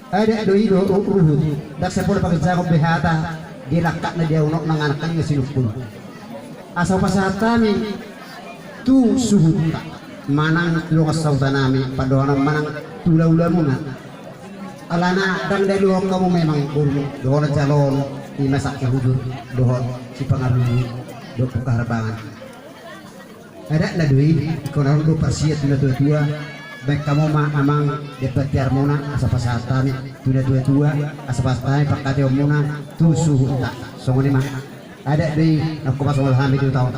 Adat do i do ruhut. Ndang sai pola pakerjaon be hata di langkatna di aunokna nga nangkaning i sinumpul. Asa hupasahat hami tu suhutta manang tu dongan sahuta nami pandohanon manang tu hulahulamuna. Alana ndang daluhon hamu memang boru dohonon jaloon ima sangke hujur dohot sipangaruhi dohot pungkaharbangan. Adatna do i, ingkon adong do parsiat tu na tuatua. Baen hamu ma amang demban tiarmuna asa pasahat hami tu na tuatua asa pasahat hami pangkataionmuna tu suhutta. Songon i ma. Adat do i na hupasahat hami tu taon.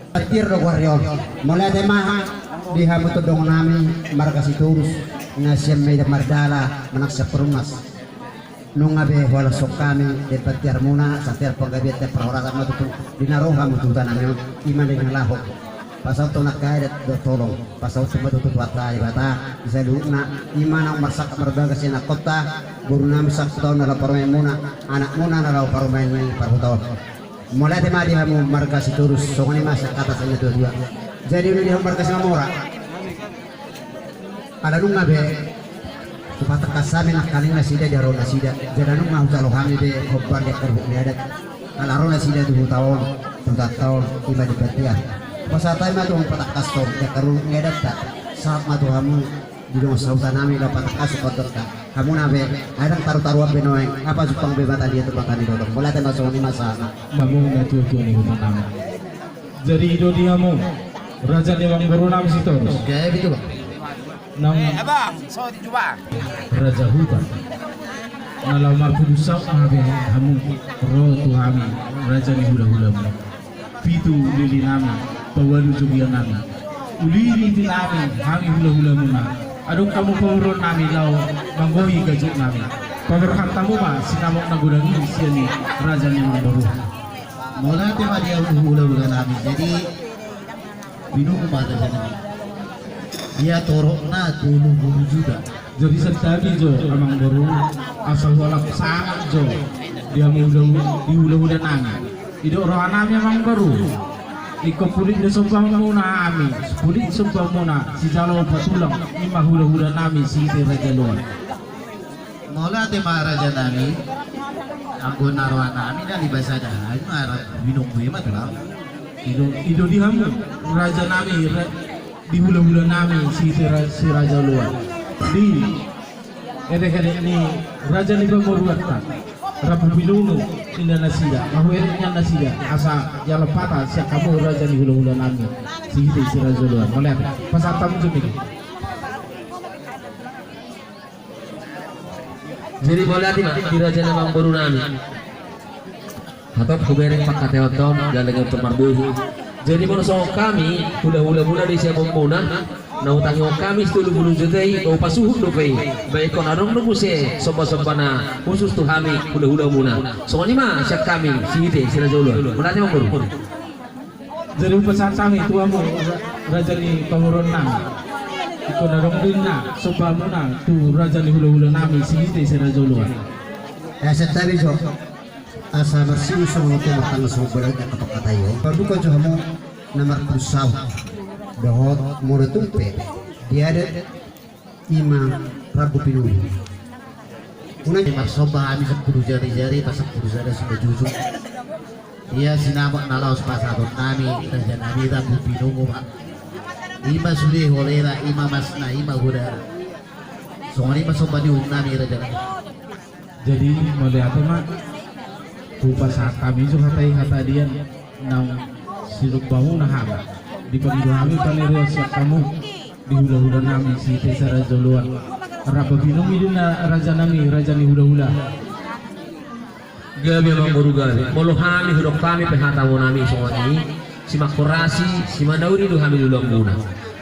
Atir do guardiol. Mauliate ma di hamu tondong nami marga Sitorus na sian Medan Mardala manang sian Perumnas. Nunga be hualashon hami demban tiarmuna, satiar panggabean, tiar parhorasan ma tutu di na ro hamu tu huta nami on, ima na laho. Pasahathon angka adat dohot holong, pasahathon ma tutu tu Tuhanta Debata di saluhutna, ima naung marsangkap marbagas sian angka boru nami sangkap tu na laho parumaenmuna, anakmuna na laho parumaen ni parhuta on. Mauliate ma di hamu marga Sitorus, songon i ma sangkatan sian na tuatua. Jadi olo di hamu marga Simamora. Ala nunga be hupatangkas hami nangkaning nasida di haroro nasida. Jala nunga hujalo hami be hombar di angka ruhut ni adat. Ala ro nasida tu huta on, tu hutanta on, ima di batia. Pasahat hami ma tu hamu patangkashon di angka ruhut ni adatta. Sahat ma tu hamu di dongan sahuta nami laho patangkashon pandohanta. Hamuna be, ai ndang tarutaruan be nuaeng, apa jumpang be mata dia tu mata ni dolok. Mauliate ma, songon i ma sahat. Mamung na tuatua ni huta nami. Jadi i do di hamu raja ni amangboru nami Sitorus. Gabe tutu. Nang raja huta na laho marpudun saut ma be hamu ro tu hami raja ni hulahulamu. Pitu lili nami, paualu jogja nami. Ulili pe nami hami hulahulamuna. Adong hamu pamoruon nami laho manggohi gajuk nami. Paborhat hamu ma sinamot na godang i sian i raja ni amangboru. Mauliate ma di hamu hulahula nami. Jadi binungu ma raja nami. Ia torokna tolu pulu juta. Jadi santabi jo amangboru, asa hualap sangap jo di hamu hula-, di hulahula nami. Didok roha nami amangboru. Ingkon pulik do somba muna hami, pulik somba muna sijalo patulang, ima hulahula nami sihite raja loan. Mauliate ma raja nami. Anggo na roha nami na di basa dahan ma rap binonggu i ma tulang. Ido, ido di hamu raja nami, ra-, di hulahula nami si, si ra-, si Raja Oloan. Di edek-edek ni raja ni pamoruonta, rap binonggu inda nasida, ahu edek nian nasida, asa jalo pata sian hamu raja ni hulahula nami si hita si Raja Oloan. Mauliate. Pasahat hamu jumini. Jadi mauliate ma di raja ni amangboru nami. Hatop hubereng pangkataion jala nunga tor marbohi. Jadi molo songon hami hulahula muna di siamun muna, na hutangihon hami si tolu pulu juta i, na hupasuhut dope i. Baen hon adong do muse somba-somba na khusus tu hami hulahula muna. Songon i ma sian hami si hita si Raja Oloan. Mauliate amangboru. Jadi hupasahat hami tu hamu ra-, raja ni pamoruon nami. Ingkon adong do inna somba muna tu raja ni hulahula nami si hita si Raja Oloan. Eh, santabi jo. Asa marsiusung tu martangan somba dohot angka pangkataion. Paduka jo hamu na marpudun saut. Dohot molo tung pe di adat ima rambu pinudun. Unang di marsomba hami sampulu jari-jari, pasampulu sada simanjujung. Ia sinamot na laos pasahaton nami raja nami rambu pinudun ma. Ima sude holera, ima masna, ima godara. Songon i ma somba ni uhum nami raja nami. Jadi mauliate ma. Hupasahat hami jo hata i, hata dian naung sinomba muna hami. Dipangido hami pangidoan sian hamu di hulahula nami si hita si Raja Oloan. Rap binonggu i do inna raja nami, raja ni hulahula. Gabe amangboru gabe. Molo hami hudok hami pe hata muna nami songon i. Simangkorasi, simanauli do hami di ulaon muna.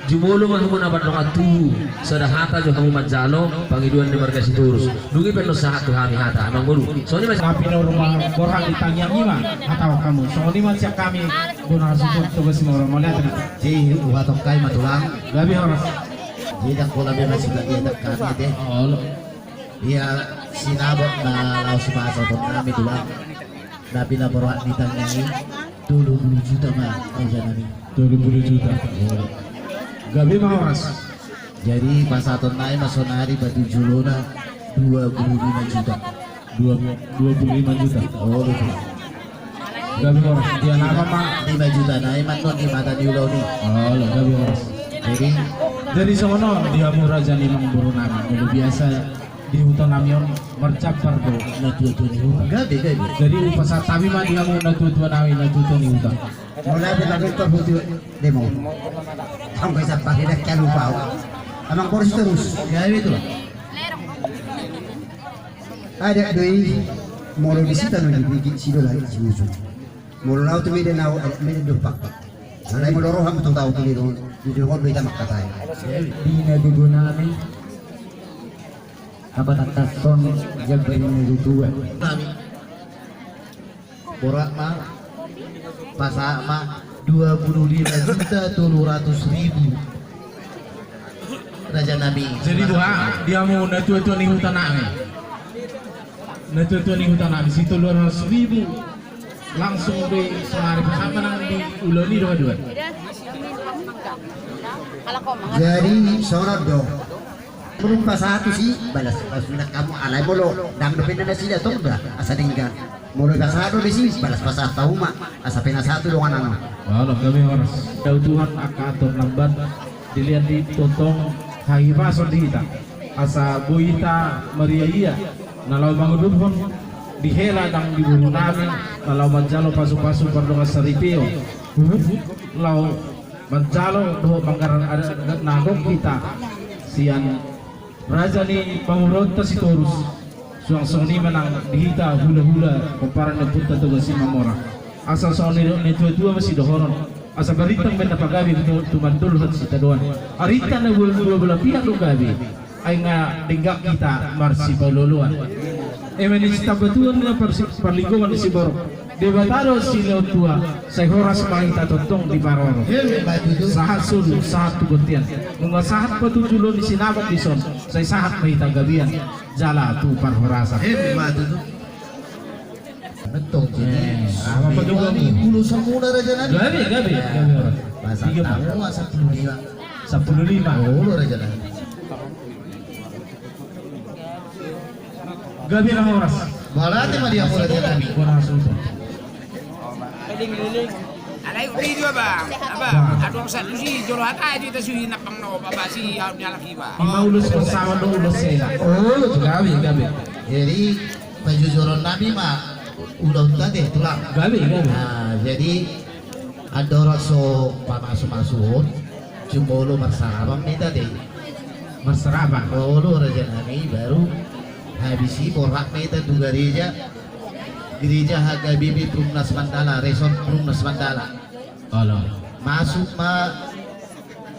Jumolo ma hamu na mardongan tubu, sada hata jo hamu manjalo pangidoan ni marga Sitorus. Dung i pe annon sahat tu hami hata amangboru. Songon i ma. Na pinaruma borhat di tangiang i ma hatahon hamu. Songon i ma sian hami bona hasuhuton Toga Simarmata. Mauliate. Jadi huhatahon hami ma tulang. Gabe horas. Jadi ndang pola be masih lagi ada kami deh. Olo. Ia sinamot na laos pasahaton nami tulang. Na pinaborhat di tangiang i tolu pulu juta ma raja nami. Tolu pulu juta. Olo. Gabe ma horas. Jadi pasahaton nami ma sonari batu jolona dua pulu lima juta. Dua, dua pulu lima juta. Olo. Gabe horas. Dia nama ma. Lima juta nai ma annon di mata ni ulaon i. Olo, gabe horas. Jadi. Jadi songon on di hamu raja ni amangboru nami. Molo biasa di huta nami on marjampar do natuatua ni huta. Gabe, gabe. Jadi hupasahat hami ma di hamu natuatua nami, natuatua ni huta. Molo ada lagi tu hutu demo. Sampai sampai dia kalu bau. Amangboru Sitorus. Gabe tulang. Adat do i molo di sita na di bigi sido lagi siusu. Molo nau tu media nau adat media do pakpak. Alai molo roham tu tau tu media do di hon do ita makatai. Di na di gunami. Apa tatason jabari na di tua. Borhat ma, pasahat ma dua pulu lima juta tolu ratus ribu. Raja nami. Jadi boha di hamu natuatua ni huta nami. Natuatua ni huta nami si tolu ratus ribu. Langsung be sonari pasahat ma nang di ulaon i do haduan. Jadi songon do. Molo pasahat tu si balas pasahat hamu alai molo ndang dope na nasida tong da asa denggan. Molo pasahat do disi balas pasahat hamu ma asa penasahat tu donganan. Olo, gabe horas. Dao Tuhan angka atur na umbahen dilehon di tongtong hahipason di hita asa boi hita marria-ria na laho manguduthon di hela nang di boru nami na laho manjalo pasupasu pardongan saripeon. Huhut laho manjalo dohot manggarar adat na gok hita sian raja ni pamoruonta Sitorus. Suang songon i ma nang di hita hulahula pomparan ni Ompunta Toga Simamora. Asa songon nidok ni natuatua ma sidohonon. Asa barintang baen na pagabe tu, tumandolhon sitadoan. Arinta na dua, dua belah pihak do gabe. Ai nga denggan hita marsipaolooloan. Eme ni sitambatuan na parsi-, parlinggoman ni siborok. Debata do silehon tua, sai horas ma hita tongtong diparorot. Sahat solu, sahat tu bontean. Nunga sahat ma tu jolo ni sinamot dison, sai sahat ma hita gabean jala tu parhorasan. Emma tutu. Betul, jadi. Eh, apa pedoman? Ulos hamu na raja nami. Gabe, gabe, gabe horas. Tiga, empat. Sampulu lima. Sampulu lima. Olo raja nami. Gabe na horas. Mauliate ma di hamu raja nami. Horas, horas. Alai uli jua, Bang. Apa? Adong satu si jolo hata aja kita suhi napang no, apa si, harus nyala kiba. Ima ulos pertama do ulos sena. Oh, gabe, gabe. Jadi, pajujuron nami ma ulaonta, Tulang. Gabe, gabe. Nah, jadi, andorang so pamasumasuon, jumolo marsarapan ma hita, te. Marsarapan. Olo, raja nami, baru habis i borhat ma hita tu gareja, Gereja H K B P Perumnas Mandala, Resort Perumnas Mandala. Olo. Masuk ma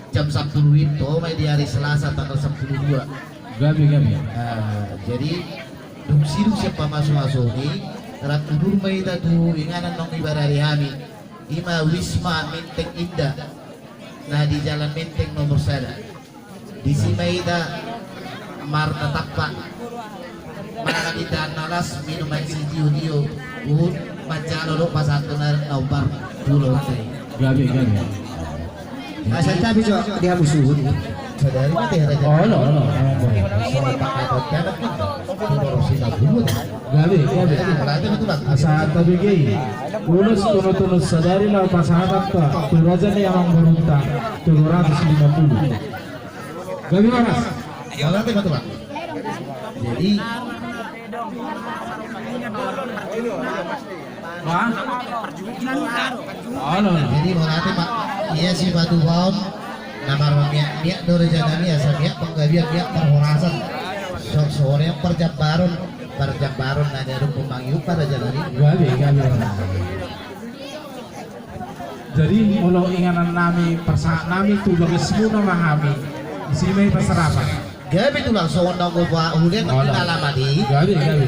jam sampulu i, toho ma i di hari Selasa tanggal sampulu dua. Gabe, gabe. Nah, jadi dung sidung sian pamasumasuon i, rap udur ma hita tu inganan naung dibarari hami. Ima Wisma Menteng Indah, na di Jalan Menteng nomor sada. Disi ma hita marnatampak mangan indahan na las, minum aek sitio-tio, huhut manjalo dohot pasahathon na, na hombar tu ulaonta i. Gabe, gabe. Asa tabi jo di hamu suhut. Sadari ma te, raja. Olo, olo. Gabe, gabe. Asa tabi gei. Ulos tunu-tunu sadari laho pasahat tu raja ni amangborunta, tolu ratus lima puluh. Gabe horas. Jadi, jadi mauliate ma. Ia sipatupaon na marmiak-miak do, raja nami, asa miak panggabean, miak parhorasan. So, songon i parjambaron, parjambaron na niadong pemanggiupa, raja nami. Gabe, gabe. Jadi molo inganan nami, pasahat nami tu bagasmuna ma hami, disi ma i parsarapan. Gabe, Tulang, songon na hubaen nangkin alamat i. Gabe, gabe.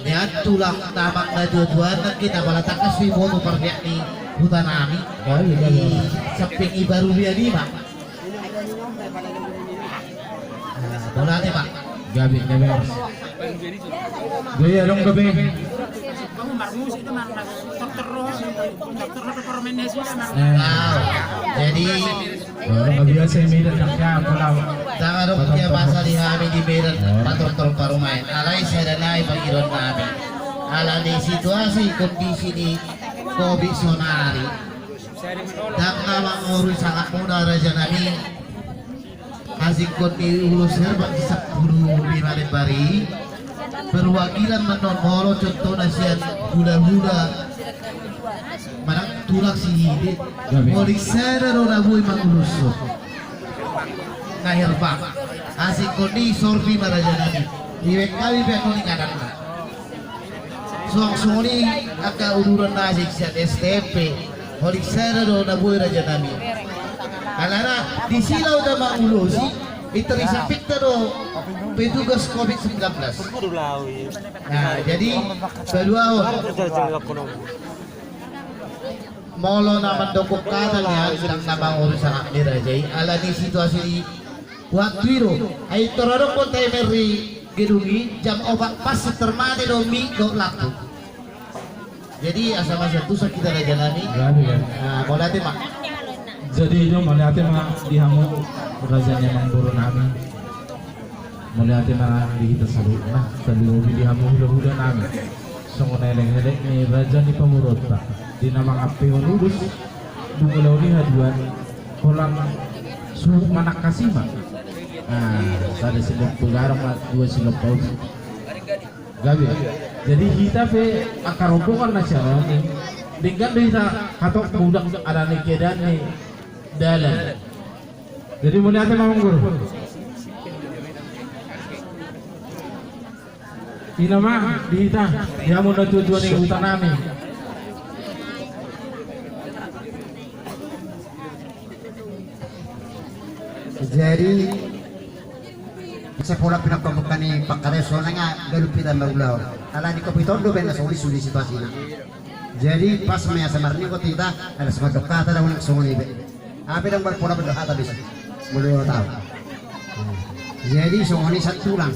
Nian, Tulang, damang na tuatua nangkin, apala tangkas diboto parmiak ni huta nami. Gabe, gabe. Di samping i baru dia lima. Nah, mauliate ma. Gabe, gabe. Gabe, adong gabe. Nah, jadi, ndang biasa i Medan, ndang siapa lah. Ndang adong biasa di hami di Medan patortor parumaen. Alai sada nai pangidoan nami. Ala ni situasi kondisi ni Covid sonari, ndang na mangorui sangapmuna, raja nami. Asingkon ni ulos herbak di sampulu lima lembar i, perwakilan ma annon, molo contohna sian hulahula manang tulang Sihite, holan sada do na boi manguloshon na herbak. Asingkon ni sorpi ma, raja nami. Dibaen hami pe annon ingananna. Suang songon i angka uduran na asing sian S T M P, holan sada do na boi, raja nami. Alana disi laho hita mangulosi, i tar di sampingta do petugas Covid sembilan belas. Nah, jadi paluahon. Molo na mandok hata nian, ndang na mangorui sangap ni raja i, ala ni situasi di waktu i do. Ai tor adong hon ta emer di gedung i, jam opat pas tar mate do mik dohot lampu. Jadi asa masa tu sakita, raja nami. Jadi, ya. Nah, mauliate ma. Jadi, jo, mauliate ma di hamu raja ni amangboru nami. Mauliate ma di hita saluhutna, tarlumobi di hamu hulahula nami. Songon elek-elek ni raja ni pamoruonta, di na mangampehon ulos, dung ulaon i haduan, holan suhut manangkasi ma. Nah, sada silompa garang ma, dua silompa ulos. Gabe. Jadi hita pe angka rombongan na sian on i, denggan do hita hatop mudar ala ni keadaan ni dalan. Jadi mauliate ma, amangboru. I ma di hita, di hamu na tuatua ni huta nami. Jadi, asa pola pinangkok ni pangkataion, songon i nga ganup hita marulaon. Ala ni Covid on do baen na songon i sude situasina. Jadi pas ma i asa marningkot hita, ala so mandok hata da, unang songon i be. Ape ndang marpola mandok hata be. Molo tahu. Jadi songon i, santulang.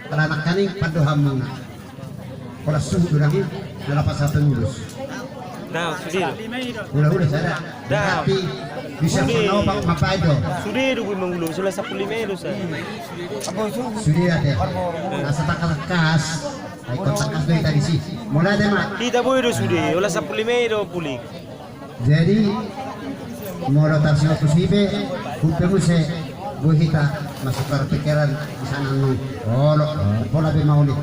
Ala nangkaning pandohanmuna. Holan suhut do nangkin, na laho pasahathon ulos. Daong, sude do. Hulahula sada. Daong. Berarti bisa. Sude. Pernah opak mapai do. Sude do boi mangulos, sudah sampulu lima i do sa. Sude ate. Asa tangkas-tangkas. Ai kontak kas do hita disi. Mauliate ma. Hita boi do sude, olat sampulu lima i do puli. Jadi molo tarsongon tusi pe, hupe muse, boi hita masuk ke pikiran di sana annon. Olo, pola be mauli.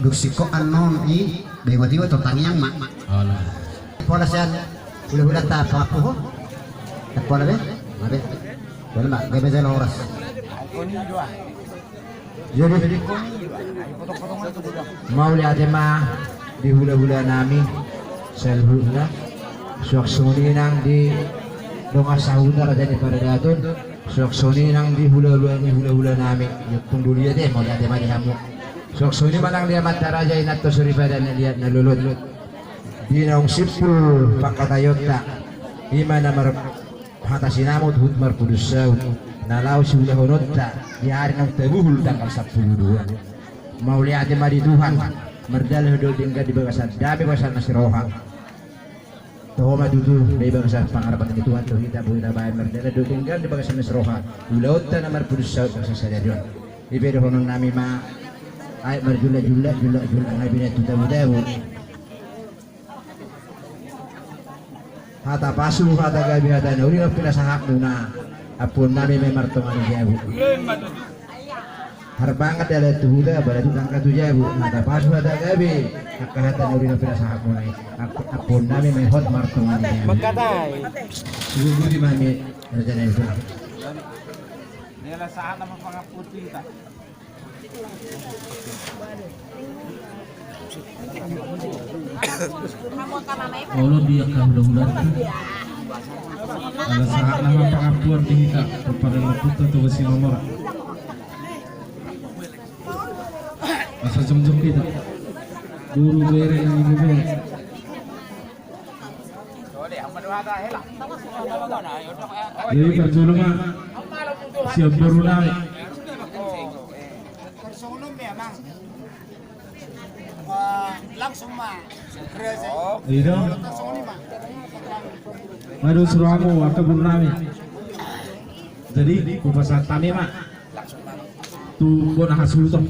Dung singkop annon i, be buat iwa to tangiang ma. Olo. Pola sian, hula-hula ta apa-apa ho. Pola be, ma be. Pola ma, gabe jala horas. Jadi, mauliate ma di hula-hula nami saluhutna, suang songon i nang di dongan sahuta raja ni paradaton, suang songon i nang di hula-hula ni hula-hula nami, i ompung do liat i, mauliate ma di hamu. Suang songon i ma nang di amanta raja, inanta soripada na liat na lolot. Di naung simpul pangkataionta, i ma na mar- hata sinamot huhut marpudun saut na laho siulahononta di ari naung tabuhul tanggal sampulu dua. Mauliate ma di Tuhan, mardalan dohot denggan di bagasan dame, bagasan na siroha. Toho ma tutu, di bagasan pangarapan ni Tuhan do hita boi tabaen mardalan dohot denggan di bagasan na siroha. Ulaonta na marpudun saut bagasan sadari on. Ipe dohonon nami ma, aek marjulak-julak, julak-julak ngai bina tu tabu-tabu. Hata pasu, hata gabe, hata na uli na pinasahatmuna. Ampuon nami ma i martonga ni jabu. Harbangan dalan tu huta, bala tu tangga tu jabu. Hata pasu, hata gabe, angka hata na uli na pinasahatmuna i. Ampuon nami ma i hot martonga ni jabu. Mangkatai. Suhut budi ma i, raja nami. Olo di angka hula-hula. Ala sahat nama pangampuan di hita kepada lemputa tu besi nomor. Asa jongjong kita. Guru bere yang ini bere. Jadi parjolo ma sian boru nami. Langsung ma. Iya. Aduh, suruh aku, aku boru nami. Jadi hupasahat hami ma tu bona hasuhuton.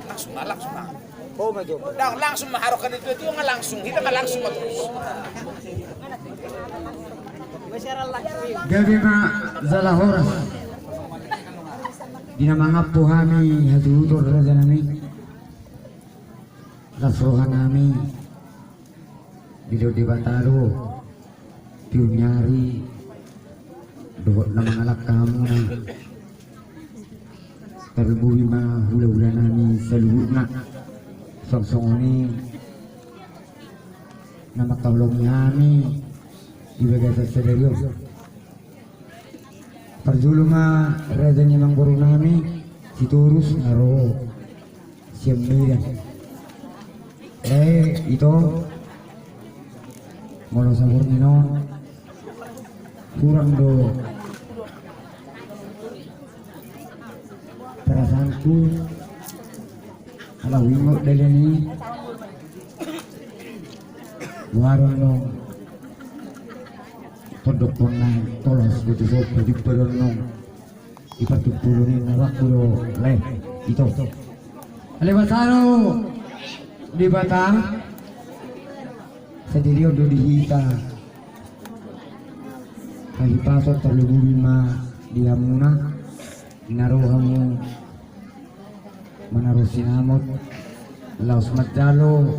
Langsung ma, langsung ma. Langsung ma, harokkan itu, itu nggak langsung, kita nggak langsung ma terus. Gabe ma jala horas. Di na mangampu hami hasuhuton raja nami. Las roha nami. Didok Debata do tiur ni ari dohot na mangalangka hamuna. Tarlumobi ma hula-hula nami saluhutna. Songon i na mangkaholongi hami di bagasan sadari on. Parjolo ma raja ni amangboru nami Sitorus na ro sian Medan. Eh, ito molo saborngin on hurang do perasaanku. Ala huingot dalan i. Warung nong tondok ponang tolos bojo sopo di padonong. Di partumpulu ni na waktu do le ito. Ale basaro di batang. Sadirion do di hita. Hahipason tarlumobi ma di hamuna. Di na ro hamu manaro sinamot laos manjalo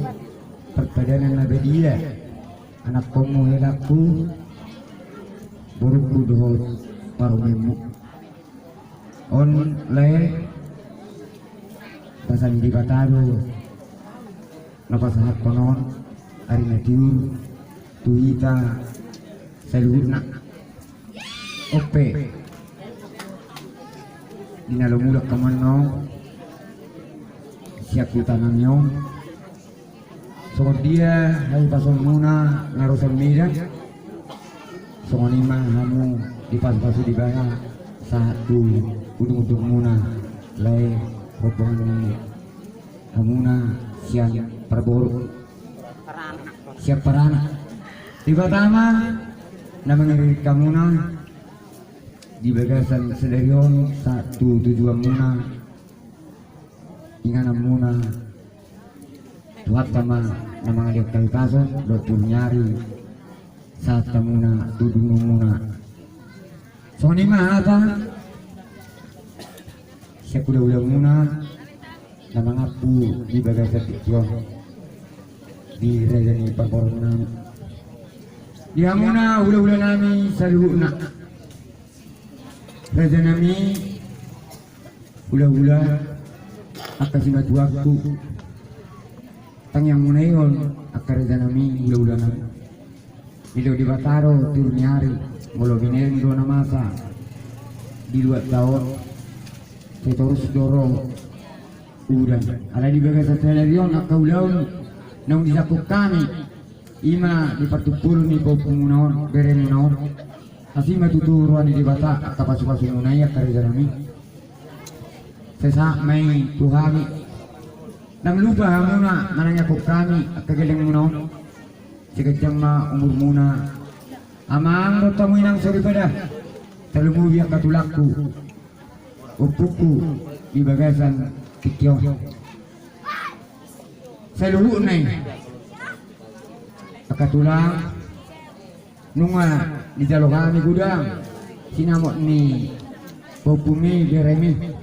parpadanan na badia. Anakkonmu helangku, borungku dohot parumaenmu. On lae, pasan Debata do na pasahathon on ari na tiur tu hita saluhutna. Ope. Di na lam mulak hamu annon sian huta nami on. Songon dia hahipasonmuna na ro sian Medan. Songon i ma hamu dipasu-pasu Debata sahat tu ujung-ujungmuna lae rombongan ni hamuna sian parboru sian paranak. Debata ma na mangiring hamuna di bagasan sadari on sahat tu tujuanmuna, ingananmuna. Tuhanta ma na mangalehon hahipason dohot toru ni ari sahat hamuna tu dunungmuna. Songon i ma hata sian hulahulamuna na mangampu di bagasan tingki on di raja ni parboruon nami. Di hamuna hulahula nami saluhutna, raja nami, hulahula, angka simatuangku. Tangiangmuna i on, angka raja nami, hulahula nami. Didok Debata do toru ni ari, molo binereng do na masa di luat taon, sai torus do ro udan. Alai di bagasan sadari on, angka ulaon naung dijangkon hami, i ma di partumpolon ni pahompumuna on, beremuna on. Asi ma tutu roha ni Debata angka pasupasumuna i, angka raja nami. Sai sahat ma i tu hami. Ndang lupa hamuna manangiangkon hami, angka gellengmuna on. Sai ganjang ma umurmuna, amang dohot hamu inang soripada, tarlumobi angka tulangku, ompungku di bagasan tingki on. Saluhutna i, angka tulang, nunga dijalo hami godang sinamot ni pahompumi, beremi.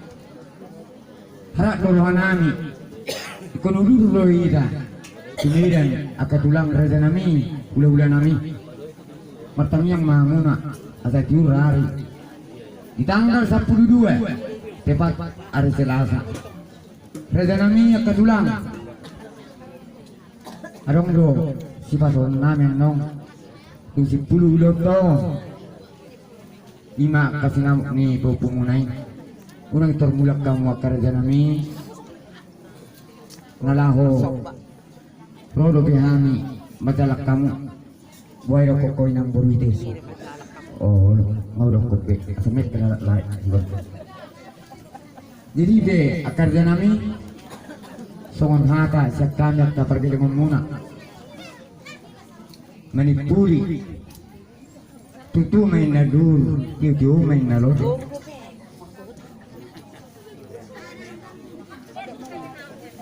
Harap do rohanami, ingkon udur do hita tu Medan, angka tulang, raja nami, hulahula nami. Martangiang ma hamuna, asa tiur ari di tanggal sampulu dua, tepat ari Selasa. Raja nami, angka tulang, adong do sipasahaton nami annon dung simpulu ulaonta on. I ma angka sinamot ni pahompumuna i. Unang tor mulak hamu, angka raja nami, na laho ro dope hami manjalang hamu. Boha didokkon ho, inang boru, ite? O, nga hudokkon be, asa menek halak lae. Jadi be, angka raja nami, songon hata sian hami angka pargellengonmuna, manimpuli. Tutu ma inna dur, tiotio ma inna lote.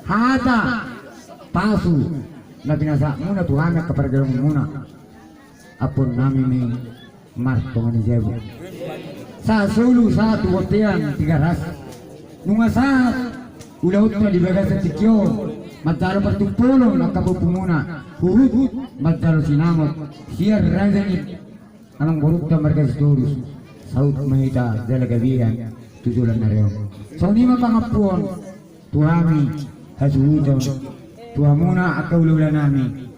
Hata pasu na pinasahatmuna tu hami angka pargellengonmuna, ampuonnami ma i martonga ni jabu. Sahat solu, sahat tu bontean Tigaras. Nunga sahat ulaonta di bagasan tingki on, manjalo partumpolon angka pahompumuna, huhut manjalo sinamot sian raja ni amangborunta marga Sitorus. Saut ma hita jala gabe tu joloan ni ari on. Songon i ma pangampuon tu hami, hasuhuton tu hamuna angka hulahula nami.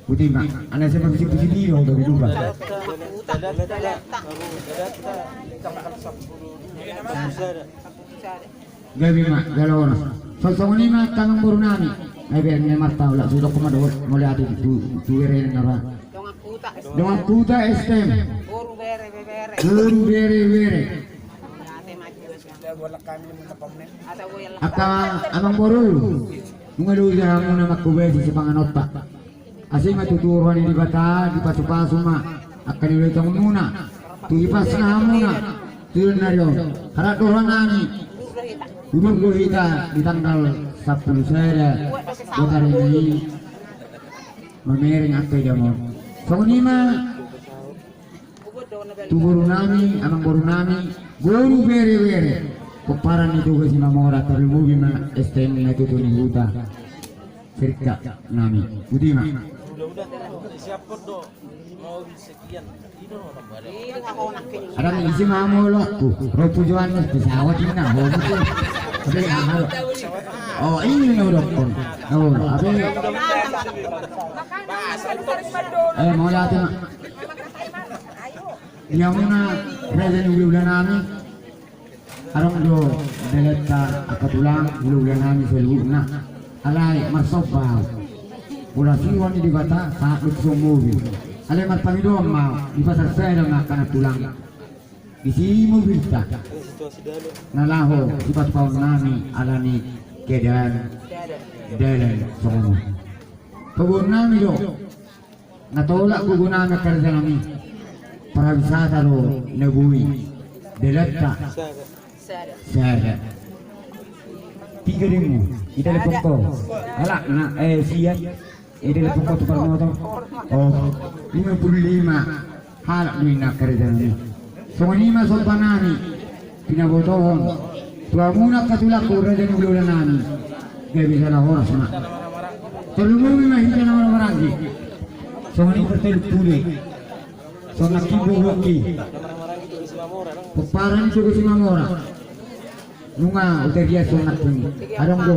Botima, anak siapa bisi-bisi di dong, tapi lupa. Gabe ma jala horas. Songon i ma angka amangboru nami. Ai bereng ni marta, ula sudo kuma do, mauliate tu, tu bere na ra. Dongan Kuta S T M. Boru bere bere. Boru bere bere. Angka amangboru, nunga loja hamuna manghobasi sipanganonta. Asi ma tutu roha ni Debata, dipasupasu ma angka na nilehonmuna tu hipasna hamuna tu joloan ni ari on. Harap do rohanami, udur do hita di tanggal sampulu sada Botarina i mamereng angka idaonmuna. Songon i ma tu borunami, amangborunami, boru bere bere, pomparan ni Toga Simamora, tarlumobi ma S T M na tutu ni huta. Sirka nami, botima. Adong isi ma molo tu ropu Johannes pesawat ini na hobi tu. Tapi ah, halo. Oh, ini na udah pun. Oh, apa? Eh, mauliate ma. Ia muna raja ni hulahula nami. Adong do dalanta angka tulang, hulahula nami saluhutna. Alai marsomba ahu. Pola siroha ni Debata sahat do tu son mobil. Alai marpangidoan ma ahu, dipasarsada ma angka na tulang. Disi mobilta. Na laho sipatupaon nami ala ni keadaan dalan songon on. Paboaon nami do. Na tolap gogo nami angka raja nami. Pariwisata do na boi. Dalanta. Sada. Tiga demo. Ida lepon ko. Halak na, eh, sia. Ida lepon ko tu parmoto. Oh, lima puluh lima. Halak do i na angka raja nami. Songon i ma somba nami. Pinabotohon tu hamuna angka tulangku raja ni hulahula nami. Gabe jala horas ma. Tarlumobi ma hita na marhahamaranggi. Songon i parteluk pule. Songon nangkin boru nangkin. Pomparan i Toga Simamora. Nunga hutariashon nangkin. Adong do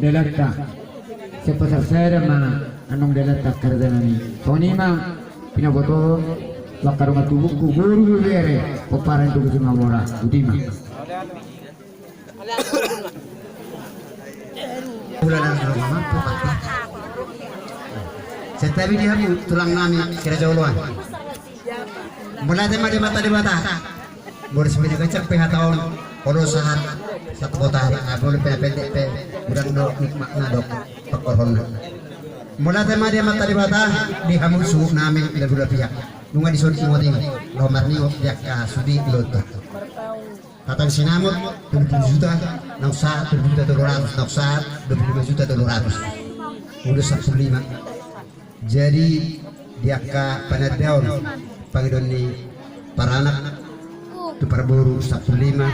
dalanta. Sian Pasar Sada ma annon dalanta angka raja nami. Songon i ma pinabotohon tu angka dongan tubungku boru ibebere pomparan Toga Simamora. Boti ma. Ulanan roha ma pomparan. Santabi di hamu tulang nami si Raja Oloan. Mauliate ma di Amanta Debata. Boru si Pinaga Cap pe hata on. Olo sahat satu kota hari. Ah, boru pe pendek pe. Godang do nikmatna dohot pangkorhonna. Mauliate ma di Amanta Debata di hamu suhut nami di na dua pihak. Nunga dison ingot-ingot. Laho marningot di angka sude di loto. Hata ni sinamot, dua puluh juta, naung sahat dua puluh juta tolu ratus, naung sahat dua puluh lima juta tolu ratus. Udah sampulu lima. Jadi di angka panandaon pangidoan ni paranak tu parboru sampulu lima,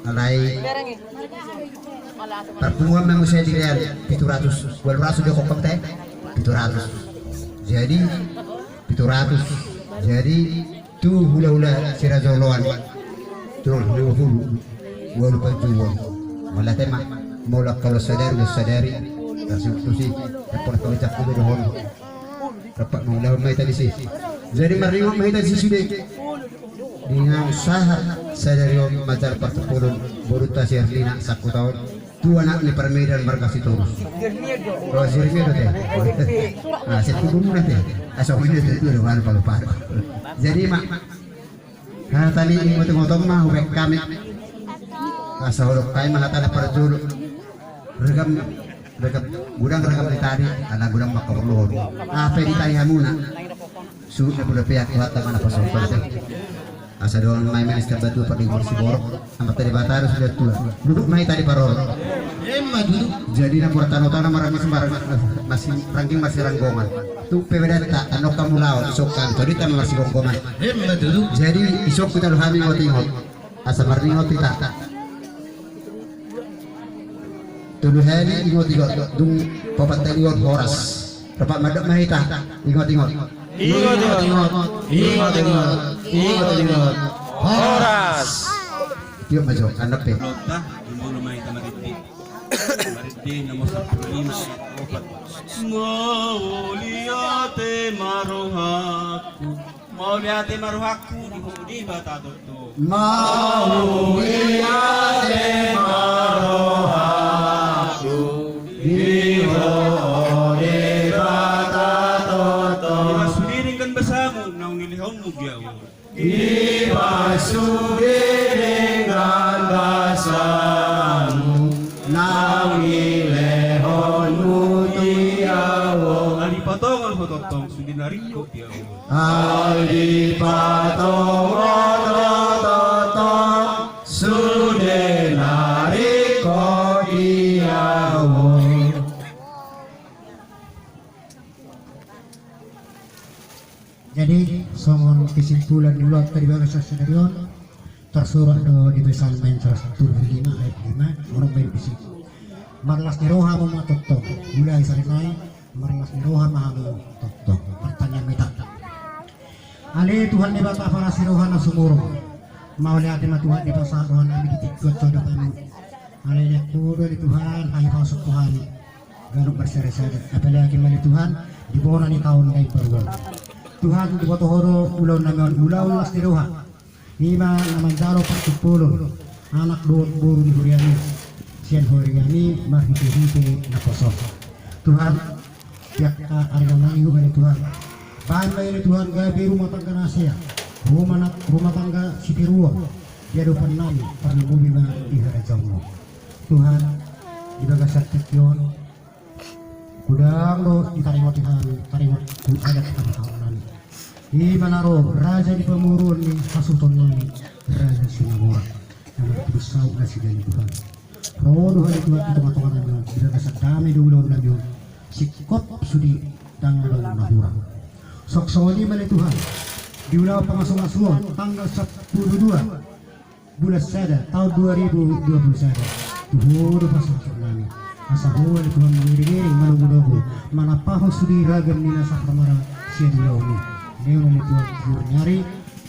alai parpunguan ma muse di lean pitu ratus, ualu ratus do kokom te, pitu ratus. Jadi pitu ratus. Jadi tu hulahula si Raja Oloan. Tolu lima puluh. Ualu panjouon. Mauliate ma. Molo angka ulaon sadari, ulaon sadari. Tarsiuk tusi. Dapot pangecak tu dohon. Dapat mangulahon ma hita disi. Jadi marningot ma hita disi sude. Di naung sahat sadari on manjalo partumpolon borunta si Erlina sangkuta on. Tu anak ni Parmedan marga Sitorus. Oh, si Jeremia do te. Ah, si Jeremia do te. Ah, so ini te tu ada baru palu-palu. Jadi ma, hata ni ingot-ingoton ma hubaen hami. Asa holong hami ma hata na parjolo. Ragam, ragam, godang ragam ni tari, ala godang ma haporluhon. Aha pe ditari hamuna. Suhut na pula peak Tuhanta ma na pasohot hami. Asa dohonon ma i ma ni sitambatua pardenggan siborok. Amanta Debata do sude tua. Duduk ma hita diparorot. Emma tutu. Jadi na mura tano-tano maranggi marang-, masi-, rangging marsiranggongan. Tu pe bedanta, annon hamu laho, isongkan, todinta ma marsigomgoman. Emma tutu. Jadi isongku talu hami ingot-ingot. Asa marningot hita. Tolu hali ingot-ingot, dung paopat hali on horas. Rap mandok ma hita, ingot-ingot. Ingot-ingot, ingot-ingot, ingot-ingot. Horas. Tiop ma jo, andap pe. Lonta, jumolo ma hita marende. Marende nomor sampulu lima, opat. Mauliate ma rohangku. Mauliate ma rohangku di ho Debata toto. Mauliate ma rohangku di ho Debata toto. Di pasude denggan basamu naung nilehonmu di ahu. Di pasude denggan basamu naung nilehonmu di ahu. Ala dipatongol ho tongtong sude na ringkot di ahu. Ala dipatongol ho tongtong sude na ringkot di ahu. Jadi songon kesimpulan ni ulaonta di bagasan sadari on, tarsurat do di Psalmen saratus tolu pulu lima ayat lima, songon on ma i disi. Marlas ni roha hamu ma tongtong, mulai saonari nai, marlas ni roha ma hamu tongtong. Martangiang ma hita. Ale Tuhan Debata parasi roha na sumurung. Mauliate ma Tuhan dipasahat roha nami di tingki on tu adopanmu. Ale lean Ho do ale Tuhan, hahipason tu hami. Ganup marsada-sada. Apalagi ma ale Tuhan, di bona ni taon na imbaru on. Tuhan, diboto Ho do ulaon nami on, ulaon las ni roha. I ma na manjalo partumpolon anak dohot boru ni huriami sian huriami marhite-hite naposo. Tuhan, di angka ari na mangihut ale Tuhan, bahen ma i ale Tuhan gabe rumah tangga na sea, rumah na, rumah tangga sitiruon di adopan nami, tarlumobi ma di harajaonmu. Tuhan, di bagasan tingki on, Godang do ditaringot di hami, taringot tu adat hami hamu nami. Ima na ro raja ni pamoruon ni hasuhuton nami, Raja Sinamora, na marpudun saut nasida ale Tuhan. Ro do ale Tuhan tu tongatonga nami on, di bagasan dame do ulaon nami on, singkop sude, ndang adong na hurang. Suang songon i ma ale Tuhan, di ulaon pamasumasuon tanggal sampulu dua bulan sada taon dua ribu dua pulu sada, tu Ho do pasahaton nami. Asa Ho ale Tuhan mangiringiring, manogunogu, manampahon sude ragam ni nasa parmaraan sian ulaon i. Lehon ale Tuhan tiur ni ari,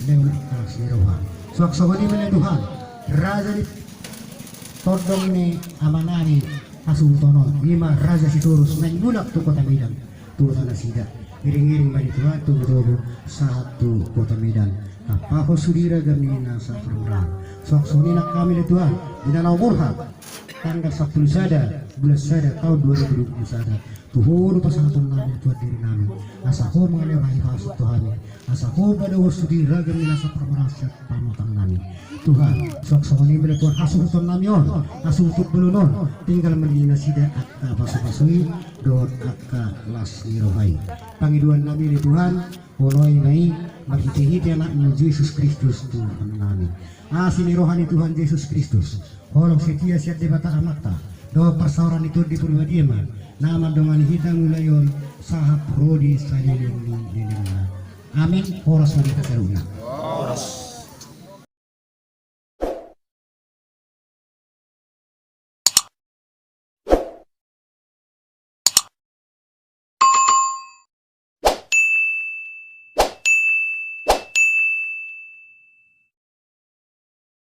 lehon angka las ni roha. Suang songon i ma ale Tuhan, raja ni tondong ni ama nami hasuhuton on, ima Raja Sitorus, naeng mulak tu Kota Medan, tu huta nasida. Iringiring ma ale Tuhan togutogu sahat tu Kota Medan, nampahon sude ragam ni nasa parmaraan. Suang songon i nang hami ale Tuhan, di na umurna tanggal sampulu sada bulan sada taon dua ribu dua pulu sada, tu Ho do pasahaton nami ale Tuhan diri nami. Asa Ho mangalehon hahipason tu hami, asa Ho padaohon sude ragam ni nasa parmaraan sian pamoruon nami. Tuhan, suang songon i ma ale Tuhan hasuhuton nami on, hasuhuton bolon on, tinggal ma di nasida angka pasupasu i dohot angka las ni roha i. Pangidoan nami ale Tuhan, holoi ma i marhitehite Anakmu Jesus Kristus Tuhan nami. Asi ni roha ni Tuhan Jesus Kristus, holong setia sian Debata Amanta, dohot parsaoran ni Tondi Porbadia ma na mandongani hita mulai on sahat ro di saleleng ni lelengna. Amin. Horas ma di hita saluhutna. Horas.